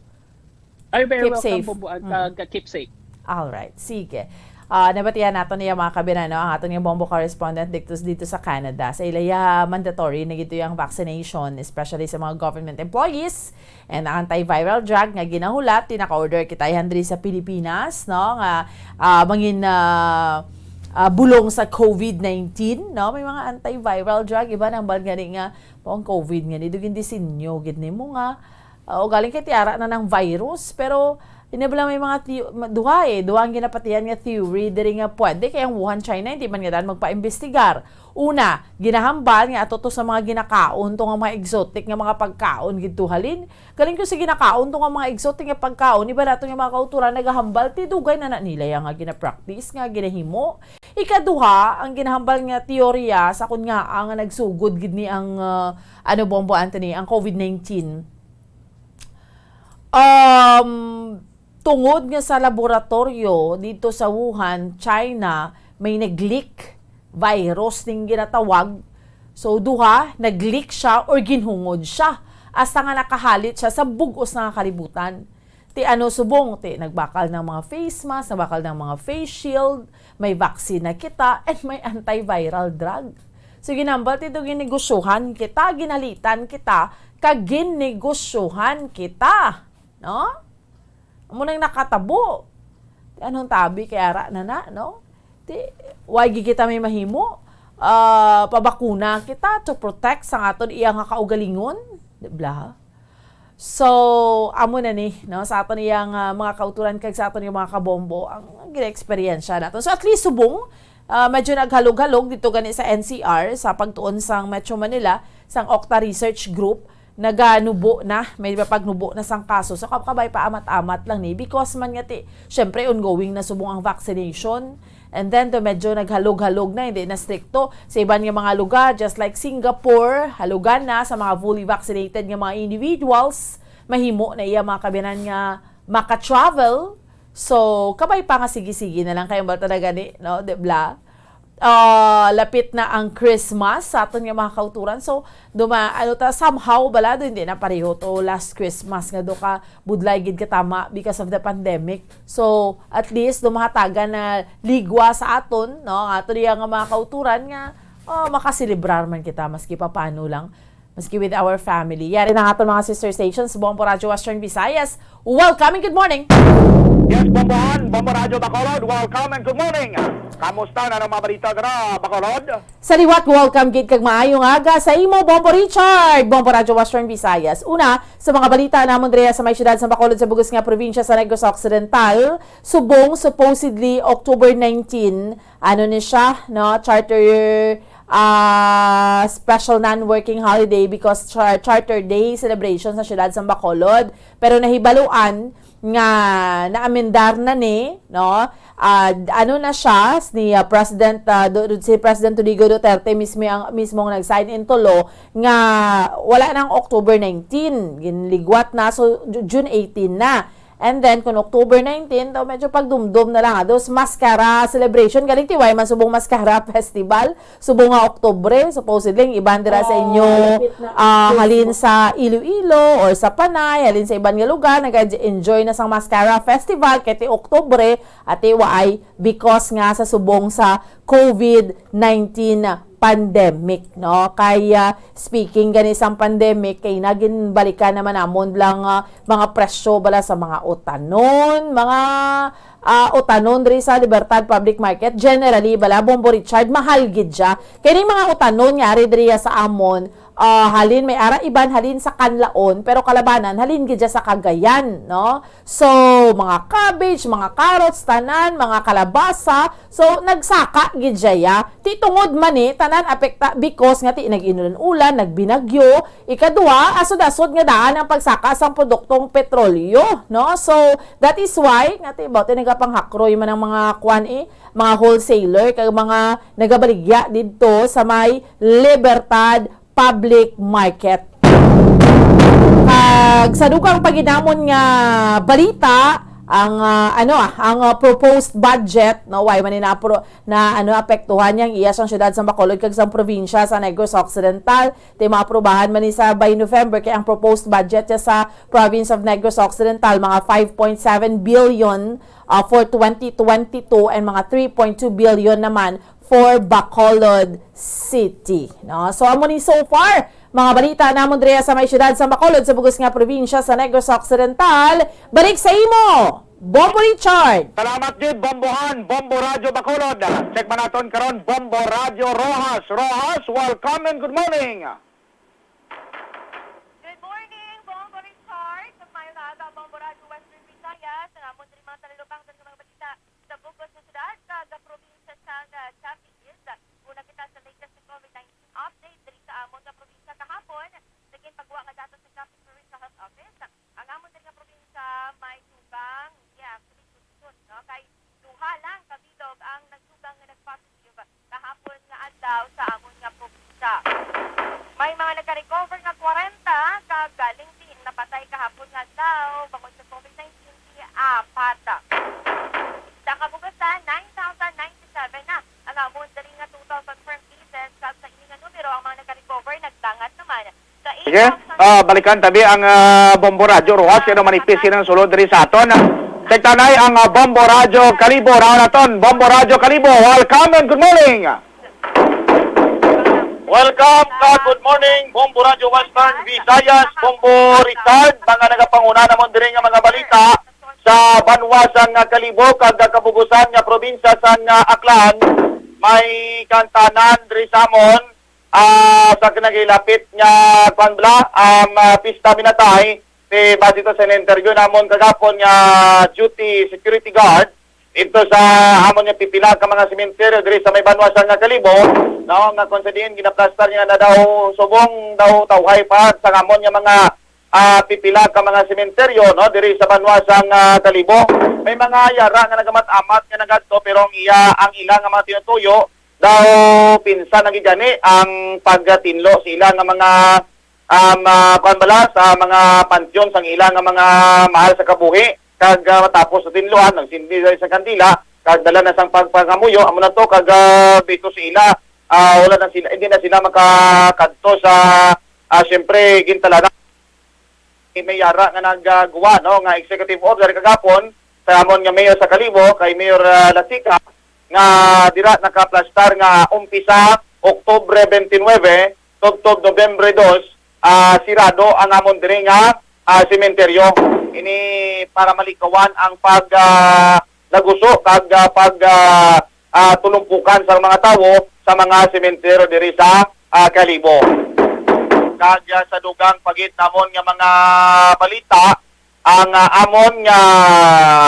Ay, very Keep welcome, safe. Bumbuan, Mm. kag keep safe. All right, sige. Ah, nabatian nato niya, mga kabinano, ang aton nga Bombo correspondent dito, dito sa Canada. Sa ilaya, mandatory na gito yung vaccination, especially sa mga government employees. And ang antiviral drug nga ginahulat, tinaka-order kita yan diri sa Pilipinas, no? Nga, ah, mangin, ah, ah, bulong sa COVID nineteen, no? May mga antiviral drug, iba nang bal gani nga, po ang COVID nga ni, dugin disenyo gid nimo nga, ah, o galing kay tiara na ng virus, pero inabla may mga theo-, ma-, duha eh, duha ang ginapatihan nga theory diri nga pwede kay ang Wuhan, China, hindi man nga dan magpaimbestigar. Una, ginahambal nga ato to sa mga ginakaon to nga mga exotic nga mga pagkaon gid to halin. Galing ko sa ginakaon to nga mga exotic nga pagkaon, iba nato nga mga kauturan nagahambal, ti dugay na na nila yang nga ginapractice, nga ginahimo. Ikaduha, ang ginahambal nga teorya sa kun nga ang nagsugod gid ni ang, ah, ano, Bombo Anthony, ang COVID nineteen. Um, tungod nga sa laboratorio dito sa Wuhan, China, may nag-leak virus ning ginatawag. So, duha, nag-leak siya or ginhungod siya. Hasta nga nakahalit siya sa bug-os nga kalibutan. Ti ano subong, ti nagbakal ng mga face mask, nagbakal ng mga face shield, may vaccine na kita, and may antiviral drug. So, ginambal ti do, ginegosyohan kita, ginhalitan kita, kag ginegosyohan kita. No? Amo nang nakatabo. Ti anong tabi kay ara na na, no? Ti, why gid kita may mahimo? Ah, pabakuna kita to protect sang aton iya nga kaugalingon, di bala? So, amo na ni, no, sa aton iya nga mga kauturan kag sa aton iya mga kabombo ang gina-eksperyensya naton. So, at least subong, ah, medyo naghalog-halog dito gani sa N C R sa pagtuon sang Metro Manila, sang Octa Research Group, naganubo na, may pagnubo na sang kaso. So, kab-, kabay pa amat-amat lang ni, because man nga ti, syempre, ongoing na subong ang vaccination. And then, to medyo naghalog-halog na, hindi na stricto. Sa iban nga mga lugar, just like Singapore, halugan na sa mga fully vaccinated nga mga individuals, mahimo na iya mga kabiyanan nga maka-travel. So, kabay pa nga sige-sige na lang kay ang bata na gani, no? Di bala? Ah, lapit na ang Christmas sa aton nga mga kauturan. So, duma-, ano ta, somehow bala, do, hindi na pareho to last Christmas nga do ka budlay gid katama because of the pandemic. So, at least, do mahatagan na ligwa sa aton, no, ang aton iya nga mga kauturan nga, oh, makaselebrar man kita maski papano lang, maski with our family. Yari na nga aton mga sister stations, Bombo Radyo Western Visayas. Welcome and good morning. Yes, Bombohan, Bombo Radyo Bacolod, welcome and good morning. Kamusta na ang mga balita dira, Bacolod? Sa liwat, welcome gid kag maayong aga sa imo, Bombo Richard, Bombo Radyo Western Visayas. Una, sa mga balita namon diri sa may siyudad sa Bacolod sa bug-os nga probinsya sa Negros Occidental, subong supposedly October nineteen, ano ni siya, no? Charter, ah, special non-working holiday because char-, Charter Day celebration sa siyudad sa Bacolod. Pero nahibaluan nga naamendar na ni, no? Ah, ano na siya, s-, ni, ah, President, ah, Du-, si President Rodrigo Duterte mismo ang, mismo ang nag-sign into law nga wala nang October nineteen, ginligwat na, so Ju-, June eighteen na. And then, kung October nineteen, daw medyo pagdumdum na lang, ah, those mascara celebration, galing ti way man subong mascara festival, subong nga Oktubre, supposedly, ang iban dira sa Oh, inyo, lapit na ah, ang halin Christmas. Sa Iloilo or sa Panay, halin sa iban nga lugar, nag-enjoy na sang Mascara Festival, kay ti Oktubre, ati waay, because nga sa subong sa covid nineteen pandemic, no? Kay, ah, speaking gani sang pandemic, kay naginbalikan naman namon lang, ah, mga presyo bala sa mga utanon, mga ah, utanon diri sa Libertad Public Market. Generally, bala, Bombo Richard, mahal gid siya. Kining mga utanon nga ari diri sa amon, ah, halin may ara iban halin sa Kanlaon, pero kalabanan halin gid siya sa Cagayan, no? So, mga cabbage, mga carrots, tanan, mga kalabasa. So, nagsaka gid siya, ya. Ti tungod man ni, tanan apekta because nga ti nag-inulan-ulan, nagbinagyo, Ikadua, asod-asod nga daan ang pagsaka sang produktong petrolyo, no? So, that is why, nga ti, baw ti nagapanghakroy man ang mga kwan, eh, mga wholesaler, kag mga nagabaligya didto sa may Libertad Public Market. Kag sa dugang pa gid namon nga balita, ang, ah, ano, ah, ang, ah, proposed budget, no, why man ni na, na, ano, apektuhan niya ang iya sang siyudad sang Bacolod kag sang probinsya sa Negros Occidental. Ti maaprubahan man ni sa by November, kay ang proposed budget niya sa Province of Negros Occidental, mga five point seven billion, ah, for twenty twenty-two and mga three point two billion naman for Bacolod City, no? So, amo ni so far, mga balita namon diri sa may siyudad sa Bacolod, sa bug-os nga probinsya sa Negros Occidental. Balik sa imo, Bombo Richard. Salamat gid, Bombohan, Bombo Radyo Bacolod. Check man naton karon, Bombo Radyo Roxas. Roxas, welcome and good morning. Good morning, Bombo Richard. Maayong aga, Bombo Radyo Western Visayas. Ang amon diri mga talilubang sa mga balita sa bug-os nga syudad kag probinsya sang Capiz. Una kita sa latest nga covid nineteen update diri sa amon nga probinsya kahapon. Sa ginpagwa nga datos sa Capiz Provincial Health Office, ang amon diri nga probinsya may dugang, yeah, actually, good news, no? Kay duha lang ka bilog ang nagdugang nga nag-positive kahapon nga adlaw sa amon nga probinsya. May mga nagka-recover nga kwarenta, kag galing din napatay kahapon nga adlaw bangod sa covid nineteen, ti apat. Sa kabugasan, nine thousand ninety-seven na ang amon diri nga total confirmed cases, kag sa ini nga numero, ang mga nagka-recover nagdangat naman sa Sige, eight thousand. Ah, balikan tabi ang, ah, Bombo Radyo Roxas, kay manipis ang sulod diri sa aton. Check ta anay ang, ah, Bombo Radyo Kalibo, naon naton, Bombo Radyo Kalibo, welcome and good morning. Welcome ka, good morning, Bombo Radyo Western Visayas, Bombo Richard, mga nagapanguna namon diri nga mga balita sa banwa sang Kalibo kag kabugusan nga probinsya sang Aklan. May kantanan diri sa amon, ah, sa kinagilapit nga, kwan bala, um, ah, Pista Minatay, si base to sa interview namon kagapon nga duty security guard, dito sa amon nga pipila ka mga sementeryo diri sa may banwa sang Kalibo, no, nga kung sa diin ginaplastar niya na daw subong daw tawhay pa sa amon nga mga, ah, pipila ka mga sementeryo, no, diri sa banwa sang Kalibo. May mga yara nga nagamat-amat nga nagadto, pero ang iya, ang ila nga mga tinutuyo daw pinsan na gid gani ang pagtinlo sa ila nga mga, um, ah, kuwan bala, sa mga pansyon sang ila nga mga mahal sa kabuhi, kag, ah, matapos sa tinluhan, nagsindi sa isang kandila, kag dala na sang pagpangamuyo, amo na to, kag, ah, bito sa ila, ah, wala na sila, hindi na sila makakadto sa, ah, siyempre, gintalanan. May yara nga nagguwa, no, nga executive order kagapon sa amon nga mayor sa Kalibo, kay Mayor, ah, Lasica, nga dira nakaplastar nga umpisa Oktubre twenty-nine, tubtob Nobyembre dos, ah, sirado ang amon diri nga, ah, sementeryo. Ini para malikawan ang pag, ah, laguso kag, ah, pag, ah, ah, tulumpukan sa mga tawo sa mga sementeryo diri sa, ah, Kalibo. Kag, ah, sa dugang pa gid namon nga mga balita, ang, ah, amon nga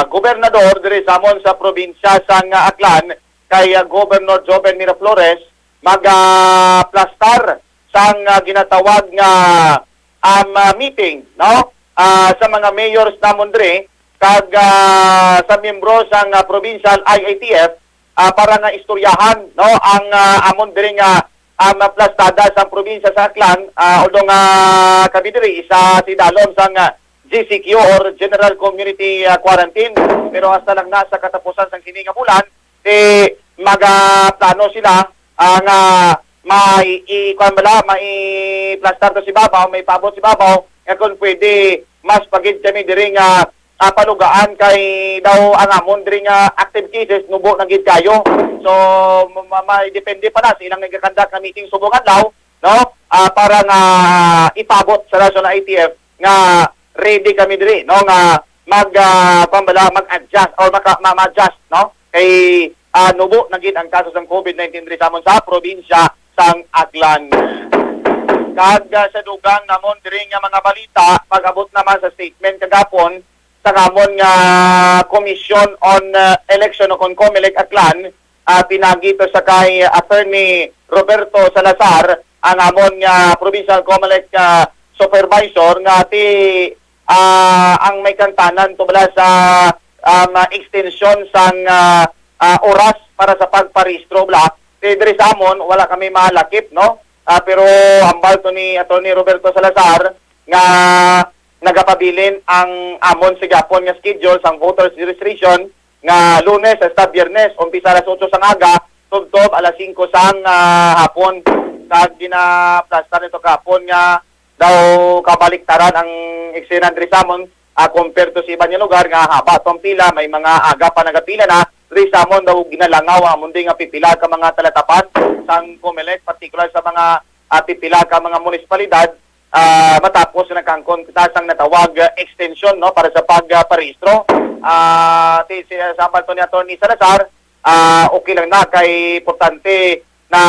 gobernador diri sa amon sa probinsya sang Aklan, kay, ah, Governor Joven Miraflores, magaplastar sang, ah, ginatawag nga, um, ah, meeting, no? Ah, sa mga mayors namon diri kag, ah, sa miyembro sang, ah, provincial I A T F, ah, para nga istoryahan, no, ang, ah, amon diri nga, um, plastada sa probinsya sa Aklan, ah, although nga kami diri isa si dalom sang, ah, G C Q or General Community, ah, Quarantine, pero hasta lang na sa katapusan sang kini nga bulan, eh, magaplano sila, ah, nga mai-, i-, kuwan bala, maiplastar to si babaw, maipaabot si babaw, nga kung pwede, mas pagid kami diri nga, ah, palugaan kay daw ang amon diri nga active cases nubo na gid kayo. So, ma-, ma-, may depende pa na sa ilang nagakandak nga meeting subong adlaw, no? Ah, para nga ipabot sa National I T F nga ready kami diri, no, nga mag, ah, kuwan bala, mag-adjust or maka-, ma-, ma-adjust, no? Kay, ah, nubo na gid ang kaso sang COVID nineteen diri sa amon sa probinsya sang Aklan. Kag, ah, sa dugang namon diri nga mga balita, pag-abot naman sa statement kagapon sa amon nga Commission on, ah, Election o kon COMELEC Aklan, ah, pinagi to sa kay Attorney Roberto Salazar, ang amon nga Provincial COMELEC, ah, Supervisor, nga ti, ah, ang may kantanan to bala sa, um, extension sang, ah, ah, oras para sa pagparehistro bala. Ti diri sa amon, wala kami malakip, no? Ah, pero hambal to ni Attorney Roberto Salazar nga nagapabilin ang amon sa gihapon nga schedule sang voters registration nga Lunes hasta Biyernes, umpisa alas otso sang aga, tubtob alas singko sang, ah, hapon. Kag ginaplastar nito kahapon nga daw kabaliktaran ang eksena diri sa amon, ah, compare to sa iban nga lugar nga haba tong pila, may mga aga pa nagapila na. Diri sa amon daw ginalangaw ang amon di nga pipila ka mga talatapan sang COMELEC, partikular sa mga, ah, pipila ka mga munisipalidad, ah, matapos na kangkon ta sang natawag, ah, extension, no, para sa pag, ah, parehistro. Ah, ti-, si, sa hambal to ni Attorney Salazar, ah, okay lang na kay importante na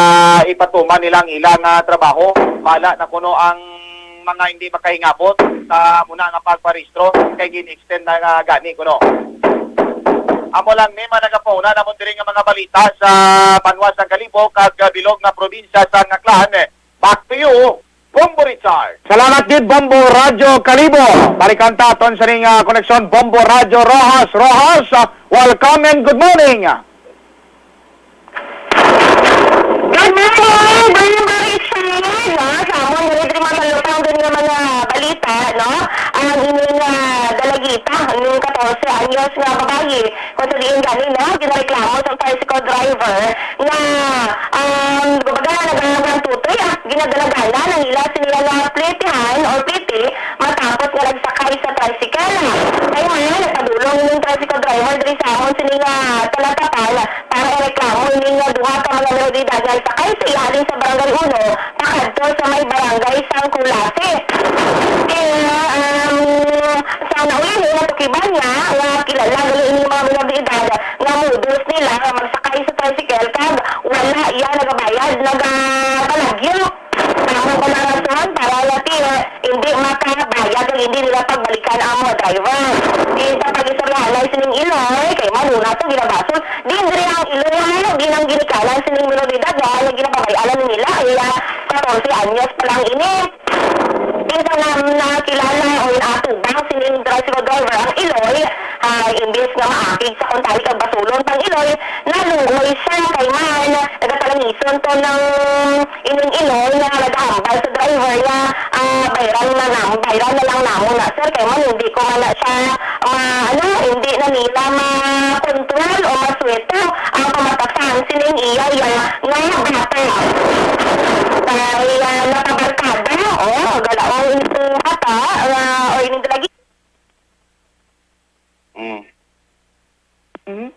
ipatuman nila ang ilang, ah, trabaho. Bala na kuno ang mga hindi makahingabot sa muna nga pagparehistro kay gin-extend na nga gani kuno. Amo lang ni mga nagapauna namon diri nga mga balita sa banwa sang Kalibo kag bilog nga probinsya sang Aklan. Back to you, Bombo Richard. Salamat gid, Bombo Radyo Kalibo. Balikan ta aton sa ning, ah, koneksyon, Bombo Radyo Rojas. Rojas, ah, welcome and good morning. Good morning, Bombo Richard. No? Sa amon, diri, diri matalupang din nga mga balita, no? Ang ining, ah, dalagita, ining katorse anyos nga babayi, kung sa diin gani, no, ginareklamo sa tricycle driver nga, um, kumbaga, nag-, nagtutoy, ah, ginadala-dala ang ila sila nga plitihan or pliti matapos nga nagsakay sa tricycle. Kaya nga, nagpadulong yung tricycle driver diri sa amon sini nga talatapan para Reklamo ini nga duha ka mga minor de edad nga nagsakay sa iya halin sa Barangay Uno pakadto sa may Barangay San Culasi. Kay, um, sa nauli ni natukiban niya nga kilala gani ini mga minor de edad nga modus nila nga magsakay sa tricycle kag wala iya nagabayad, nagabalagyo. Amo ko na rason para nga ti, hindi makabayad ang hindi nila pagbalikan ang mga driver. Di sa pag-istoryahanay sining Iloy, kay man una to ginabasol. Din diri ang Iloy, ano, ginang ginikanan sining minor de edad, nga ginapabay-anan nila, ay, ah, katorse anyos pa lang ini. Din sa na, nakilala o inatubang sining tricycle driver ang Iloy, ay, imbis nga maakig sa kuntari kag basulon pang Iloy, naluoy siya kay man, nagatalangisan to ng ining Iloy nga nagahambal sa driver nga, ah, bayran na lang, bayran na lang namo na, sir, kay man hindi ko man na siya ma-, ano, hindi na nila makontrol o masweto ang pamatasan sining iya ya nga bata. Kay, ah, nakabarkada, oh, galaong ito bata, ah, o ining dalagi. Mm. Mhm.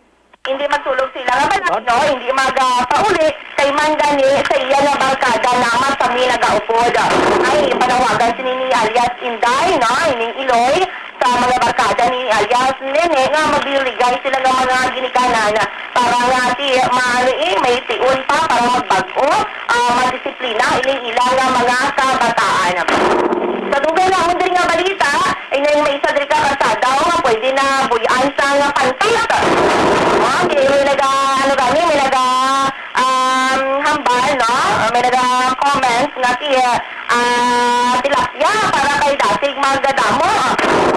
Hindi magsulog sila nga balay, no? Hindi magapauli kay man gani sa iya nga barkada naman kami nagaupod. Ay, panawagan sini ni alias Inday, no? Ining Iloy sa mga barkada ni alias Nene nga magligay sila nga mga ginikanan para nga ti maano, eh, may tion pa para magbag-o, ah, madisiplina ining ila nga mga kabataan. Sa dugay na diri nga balita, ining may isa diri ka karsada nga pwede na buy-an sang pantat. Oh, di, may naga, ano gani, may naga, um, hambal, no? May naga comment nga ti, ah, tilapia para kay dasig magdadamo.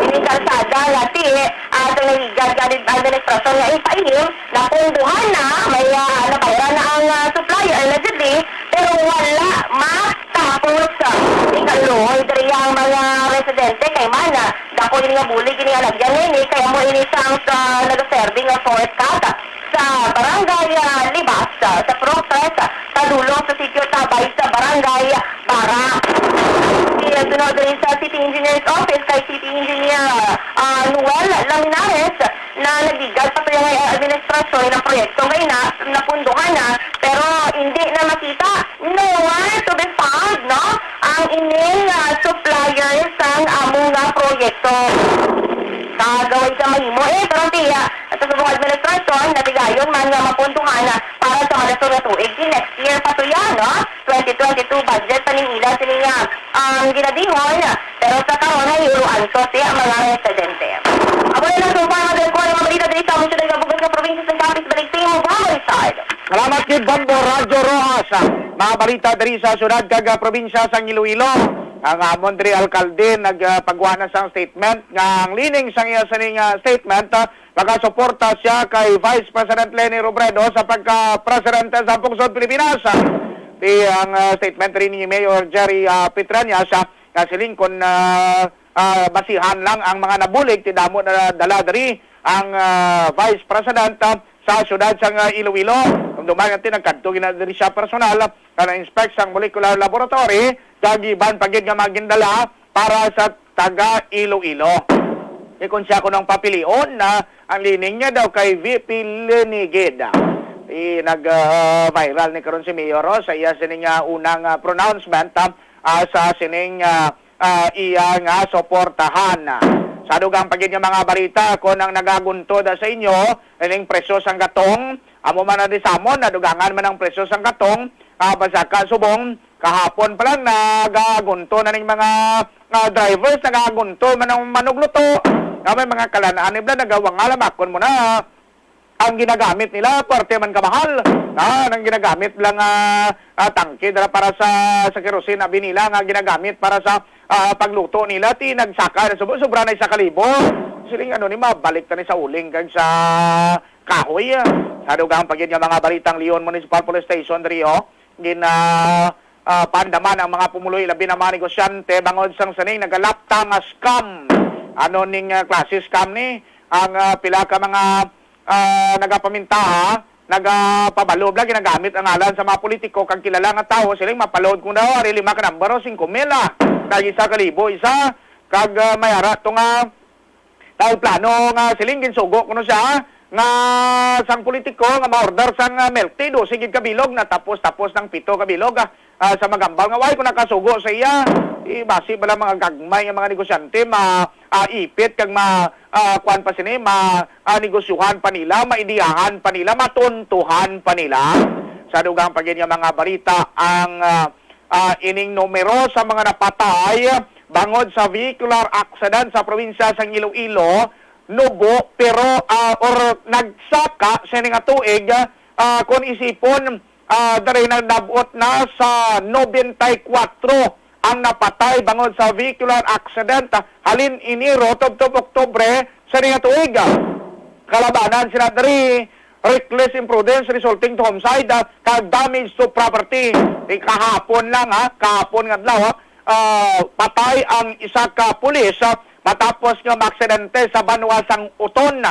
Ini karsada nga ti, ah, sa nahigad nga administrasyon nga ipaihim, napunduhan na, may, ah, nabayran na ang, ah, supplier, allegedly, pero wala matapos. Ikaluoy diri ang mga residente kay man, ah, dako ini nga bulig ini nga lagyan ini, kay amo ini sang, ah, nagaserbi nga forest cat sa Barangay, ah, Libas, ah, sa Purok Tres, ah, padulong sa Sitio Tabay sa Barangay Bara. Di, ah, sunod diri sa City Engineer's Office kay City Engineer, ah, Noel Laminares, na nagligad pa sa iyang administrasyon ang proyekto nga ina, napunduhan na, pero hindi na makita, nowhere to be found, no, ang ining, ah, supplier sang amo nga proyekto. Kagaway sa mahimo, eh, pero tiya, sa subong administrasyon, natigayon man nga mapunduhan na para sa madason nga tuig, di next year pa to yan, no? Twenty twenty-two budget pa ning ila sini nga ang ginadihon, pero sa karon nahiuloan to ti ang mga residente. Amo na lang so far, mga ko ang mga balita diri sa among siyudad nga bug-os nga probinsya sa Capiz, balik sa imo, Bombo Richard. Salamat gid, Bombo Radyo Rojas. Mga balita diri sa siyudad kag, ah, probinsya sang Iloilo. Ang amon diri alkalde nagpagwa na sang statement nga ang lining sang iya sining, ah, statement, ah, magasuporta siya kay Vice President Leni Robredo sa pagka-presidente sa Pungsod Pilipinas. Di ang, ah, statement rin ni Mayor Jerry, ah, Petrañas, ah, nga siling kon, ah, ah, basihan lang ang mga nabulig, ti damo na dala diri ang, ah, Vice President, ah, sa siyudad sang, ah, Iloilo. Dumduma nga ti nagkadto gina diri siya personal, ah, na-inspect sang molecular laboratory, kag iban pa gid nga mga gindala para sa taga Iloilo. Di kon siya kunong papilion na ang lining niya daw kay V P Leni gid. Di nag, ah, viral ni karon si Mayor, oh, sa iya sining, ah, unang, ah, pronouncement, ah, ah, sa sining, ah, ah, iya nga suportahan. Sa dugang pa gid nga mga balita, kon ang nagaguntod sa inyo ining presyo sang gatong, amo man na di samon, nadugangan man ang presyo sang gatong, ah, pasaka subong, kahapon pa lang nagagunto na ning mga, ah, drivers, nagagunto man ang manugluto. Nga may mga kalan-an, ibla nagawa nga lamakon mo na ang ginagamit nila, parte man kamahal. Ah, nang ginagamit lang, ah, ah, tangke dala para sa, sa kerosene, abi nila nga ginagamit para sa, ah, pagluto nila, ti nagsaka na sobra, sobra na isa ka libo. Siling ano ni, mabalik ta ni sa uling kag sa kahoy. Sa dugang pa gid nga mga balitang Leon Municipal Police Station diri, oh, gina, ah, paandaman ang mga pumuluyo, labi na mga negosyante, bangod sang sining nagalapta nga scam. Ano ning, ah, klase scam ni? Ang, ah, pila ka mga, ah, nagapamintaha, nagapabalo, bla, ginagamit ang ngalan sa mga politiko kag kilala nga tawo, siling mapaload ko daw ari lima ka number o singko mil, ah. Kag isa ka libo isa, kag, ah, may ara to nga Kag plano nga siling ginsugo kuno siya, nga sang politiko nga ma-order sang, ah, milk tea, dose gid ka bilog, na tapos, tapos ng pito ka bilog, ah, ah, sa maghambal nga way ko nakasugo sa iya. Di basi bala mga gagmay nga mga negosyante ma, ah, ipit kag ma, ah, kuan pa sini, ma, ah, negosyuhan pa nila, maidiyahan pa nila, matuntuhan pa nila. Sa dugang pa gid nga mga balita, ang, ah, ah, ining numero sa mga napatay bangod sa vehicular accident sa probinsya sang Iloilo, nubo, pero, ah, or nagsaka sini nga tuig, ah, kung isipon, ah, diri nagdab-ot na sa nobenta y kuwatro ang napatay bangod sa vehicular accident, ah, halin Enero tubtob Oktubre sini nga tuig. Kalabanan sila diri, reckless imprudence resulting to homicide, ah, kag damage to property. Di kahapon lang, ha, kahapon nga adlaw, ha, ah, patay ang isa ka pulis, ah, matapos nga maaksidente sa banwa sang Oton.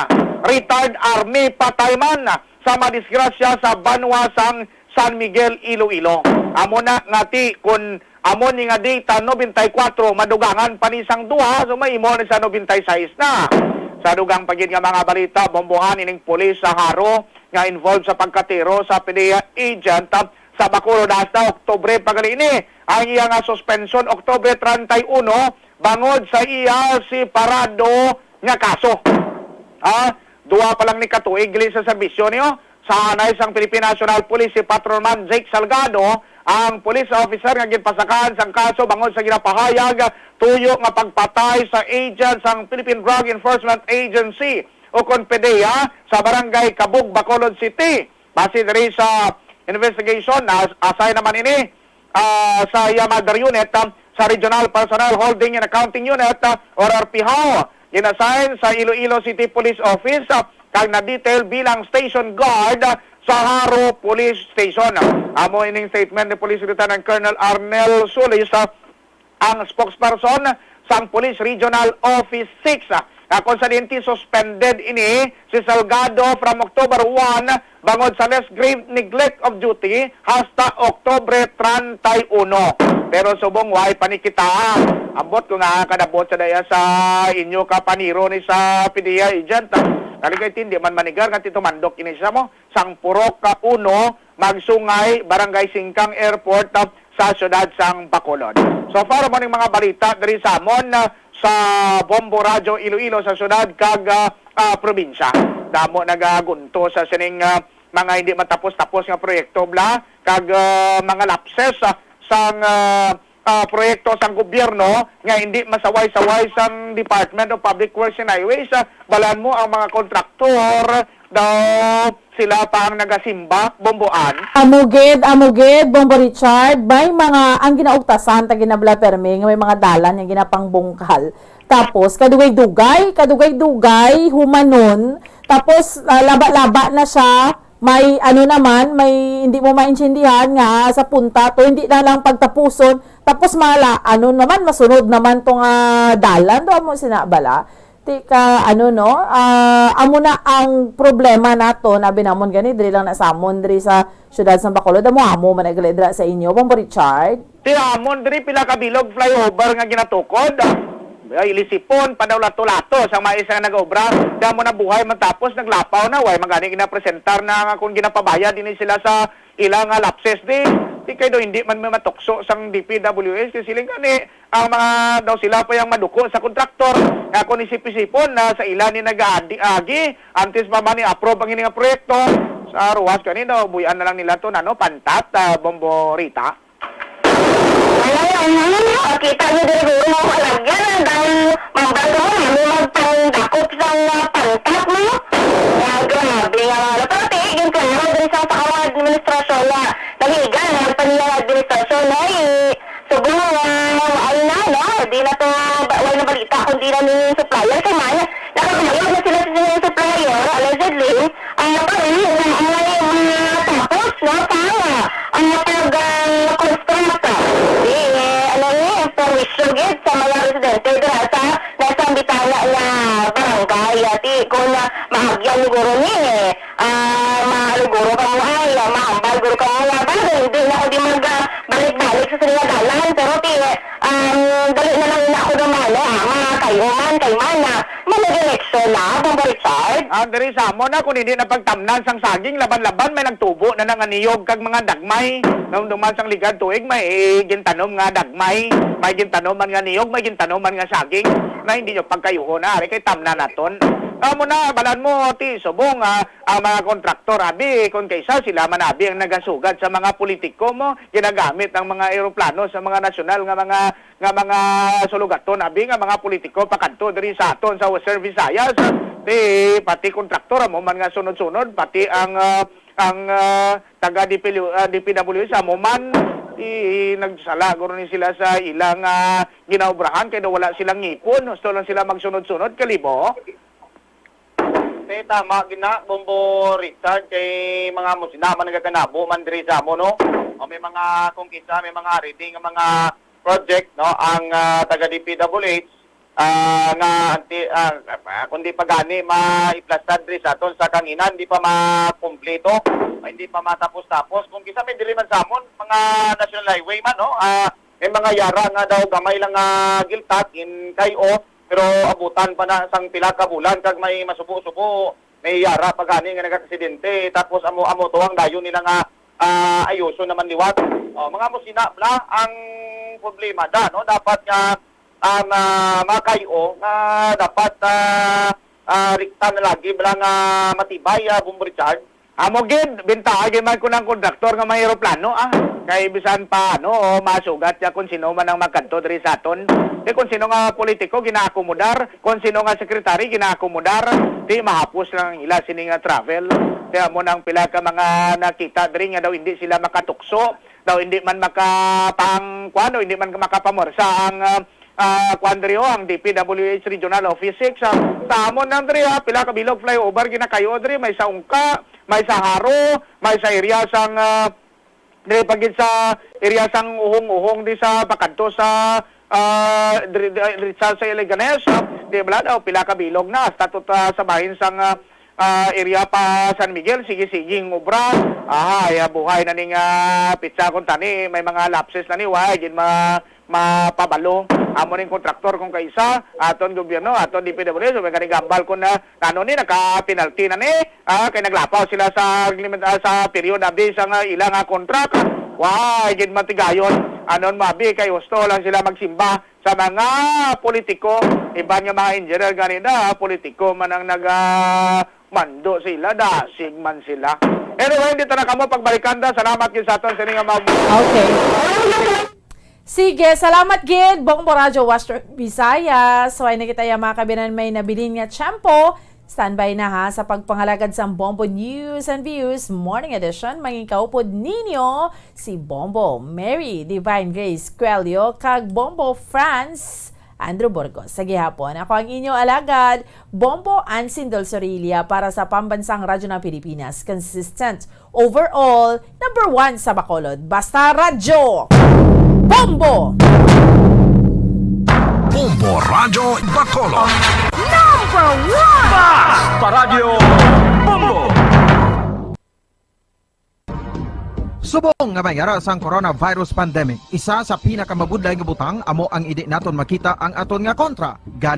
Retired army patay man sa madisgrasya sa banwa sang San Miguel, Iloilo. Amo na nga ti kun amo ni nga data, nobenta y kuwatro, madugangan pa ni sang duha, so mahimo ni sa nobenta y seis na. Sa dugang pa gid nga mga balita, bombohan ining pulis sa Jaro nga involved sa pagkatiro sa PDEA agent, ah, sa Bacolod hasta Oktubre pa gali ini. Ang iya nga suspension, Oktubre treinta y uno, bangod sa iya separado nga kaso. Ah, duha pa lang ni katuig gali sa serbisyo niyo. Sa anay sang Philippine National Police, si Patrolman Jake Salgado, ang police officer nga ginpasakaan sang kaso bangod sa ginapahayag tuyo nga pagpatay sa agent sang Philippine Drug Enforcement Agency o kon PDEA sa barangay Cabug, Bacolod City. Base diri sa investigation, as-, assign naman ini, ah, sa iya mother unit, ah, sa Regional Personnel Holding and Accounting Unit, ah, or R P H O. Gin-assign sa Iloilo City Police Office, ah, kag na-detail bilang station guard, ah, sa Jaro Police Station. Amo ining statement ni Police Lieutenant Colonel Arnel Solis, ah, ang spokesperson sang Police Regional Office six, ah, nga kon sa diin ti suspended ini si Salgado from October one bangod sa less grave neglect of duty hasta Oktubre treinta y uno. Pero subong way pa ni kita, ambot ko nga kadabot sa daya sa inyo ka paniro ni sa PDEA agent, ah. Kaligay tindi man manigar nga titumandok ini siya mo sang Purok ka uno, Magsungay, Barangay Singkang Airport, ah, sa siyudad sang Bacolod. So far, mo ning mga balita diri sa amon, ah, sa Bombo Radyo Iloilo sa siyudad kag, ah, ah, probinsya. Damo nagagunto sa sining, ah, mga hindi matapos-tapos nga proyekto, bla, kag, ah, mga lapses, ah, sang, ah, ah, proyekto sang gobyerno nga hindi masaway-saway sang Department of Public Works and Highways, ah, balan mo ang mga kontraktor daw sila pa ang nagasimba, Bomboan. Amo gid, amo gid, Bombo Richard, may mga ang ginaugtasan ta ginabla permi nga may mga dalan nga ginapangbungkal. Tapos kadugay-dugay, kadugay-dugay humanon, tapos, ah, laba-laba na siya, may ano naman, may hindi mo maintindihan nga sa punta to, hindi na lang pagtapuson. Tapos mala, ano naman, masunod naman to nga dalan to, amo sina bala. Ti ka, ano, no? Ah, amo na ang problema nato, na binamon gani, diri lang na sa amon, diri sa siyudad sa Bacolod, amo, amo man ay gali dira sa inyo, Bombo Richard. Ti amon diri pila ka bilog flyover nga ginatukod. Ay, lisipon, padaw lato-lato sang mais nga nag-obra. Kaya mo na buhay man tapos naglapaw na, way magani ginapresentar na nga kung ginapabayad ini sila sa ila nga lapses di. Di kay do hindi man may matukso sang D P W H kay siling gani ang mga daw sila pa yang maduko sa kontraktor nga kung isip-isipon na sa ila ni nag-agi antes pa man ni approve ang ini nga proyekto. Sa ruwas kani daw buyan na lang nila to na, no, pantat, ah, Bombo Rita. Wala lang, ha? Kita niyo diri, guro, malagyan ang dahil mambal ko, may magpangdakop sa mga pantat mo. Kaya grabe nga, ano, pero tiig yung klaro diri sa, sa kawang administrasyon nga naligan ang paniyang administrasyon, ay, subong nga, ay na, no? Di na to, ba-, wala na balita, kundi na ning supplier. Sa man, nakabayad na sila sa ilang supplier, allegedly, ah, pa rin, na ang may mga tapos, no, sa, ah, pag, ah, construct. Di, eh, ano ni, perwisyo gid sa mga residente dira sa nasa bintana nga barangay. Ati, kung, ah, maagyan ni guro ni, eh, ah, maano guro ka mo ay, ah, mahambal guro ka mo nga, bagay, hindi na ako di mag, ah, balik-balik sa sila dalan, pero ti, um, dali na lang na ako naman, no, ah, mga Human kay mana, manag-eleksyon na, Bombo Richard. Ah, diri sa amo na, kung hindi na pagtamnan sang saging, laban-laban, may nagtubo na nga niyog kag mga dagmay. Nung duman sang ligad tuig, may gintanom nga dagmay, may gintanom man nga niyog, may gintanom man nga saging, na hindi nyo pagkayuho na, ari kay tamnan naton. Amo na, balan mo, ti, subong, ah, ang mga kontraktor, abi, kung kaysa sila man, abi, ang nagasugad sa mga politiko mo, ginagamit ang mga eroplano sa mga nasyonal nga mga nga mga sulugaton, abi, nga mga politiko pakadto diri sa aton sa Western Visayas, ti pati kontraktor amo man nga sunod-sunod, pati ang, ah, ang, ah, taga D P W, ah, D P W S amo man, ti nagsala guro ni sila sa ilang, ah, ginaobrahan kay daw wala silang ngipon, gusto lang sila magsunod-sunod, kalibo. Te, tama gina, Bombo Richard, kay mga musina man nagakanabo man diri sa amo, no? O may mga, kung kisa, may mga ready nga mga project, no? Ang, ah, taga D P W H, ah, nga anti, ah, ah, kung di pa gani maiplastar diri sa aton sa Kanginan, di pa makumpleto, ay, hindi pa matapos-tapos. Kung kisa may diri man sa amon, mga National Highway man, no? Ah, may mga yara nga daw gamay lang nga giltak in kay o, pero abutan pa na sang pila ka bulan kag may masubo-subo, may yara pa gani nga nagaksidente, tapos amo-amo to ang dayon nila nga, ah, ayuson naman liwat. O, mga musina bla ang problema da, no? Dapat nga, um, ah, mga kay o nga dapat, ah, ah, rikta na lagi bla nga matibay, ah, Bombo Richard. Amo gid, bintaha gid man ko ng kontraktor nga may eroplano, ah. Kay bisan pa, ano, o masugat siya kung sino man ang magkadto diri sa aton. Di kung sino nga politiko ginaakomodar, kung sino nga sekretary ginaakomodar, di mahapos lang ang ila sini nga travel. Kaya mo nang pila ka mga nakita diri nga daw hindi sila makatukso, daw hindi man makapang, kuwan, daw hindi man makapamorsa ang, ah, ah, kuwan diri, oh, ang D P W H Regional Office six, ah. Sa amon nang diri, ah, pila ka bilog flyover ginakayo diri, may sa Ungka, may sa Haro, may sa area sang, ah, diri pa gid sa area sang Uhong-Uhong di sa pakadto sa, ah, diri, diri, diri sa, sa Leganes, ah, di bala daw pila ka bilog na hasta to, ah, sa bahin sang, ah, ah, area pa San Miguel, sige-sige ang obra. Aha, ya buhay na ning, ah, pitsa kung tani, may mga lapses na ni, wa gid ma-, mapabalo. Amo ning kontraktor kung kaisa, aton gobyerno, aton D P W, so may gani gambal kung na, ano ni, naka-penalty na ni, ah, kay naglapaw sila sa limit, ah, sa period abi sa nga ila nga contract. Wa gid matigayon. Anon mabi kay husto lang sila magsimba sa mga politiko, iban nga mga engineer gani na, politiko man ang naga mando sila, dasig man sila. Anyway, hindi ta na kamo pagbalikan da. Salamat gid sa aton sini nga mag- Okay. Sige, salamat gid, Bombo Radyo Western Visayas. So, ay na kita ya, mga kabinan, may nabilin nga tiyempo. Standby na ha sa pagpangalagad sa Bombo News and Views Morning Edition. Mangin kaupod ninyo si Bombo Mary Divine Grace Quelio kag Bombo Franz Andrew Burgos. Sa gihapon, ako ang inyo alagad, Bombo Ansin Dulzorilia para sa Pambansang Radyo ng Pilipinas. Consistent, overall, number one sa Bacolod. Basta Radyo! Bombo! Bombo Radyo Bacolod. Number one! Basta Radyo Bombo! Subong nga may ara sang coronavirus pandemic, isa sa pinakamabudlay nga butang amo ang hindi naton makita ang aton nga kontra. Gani,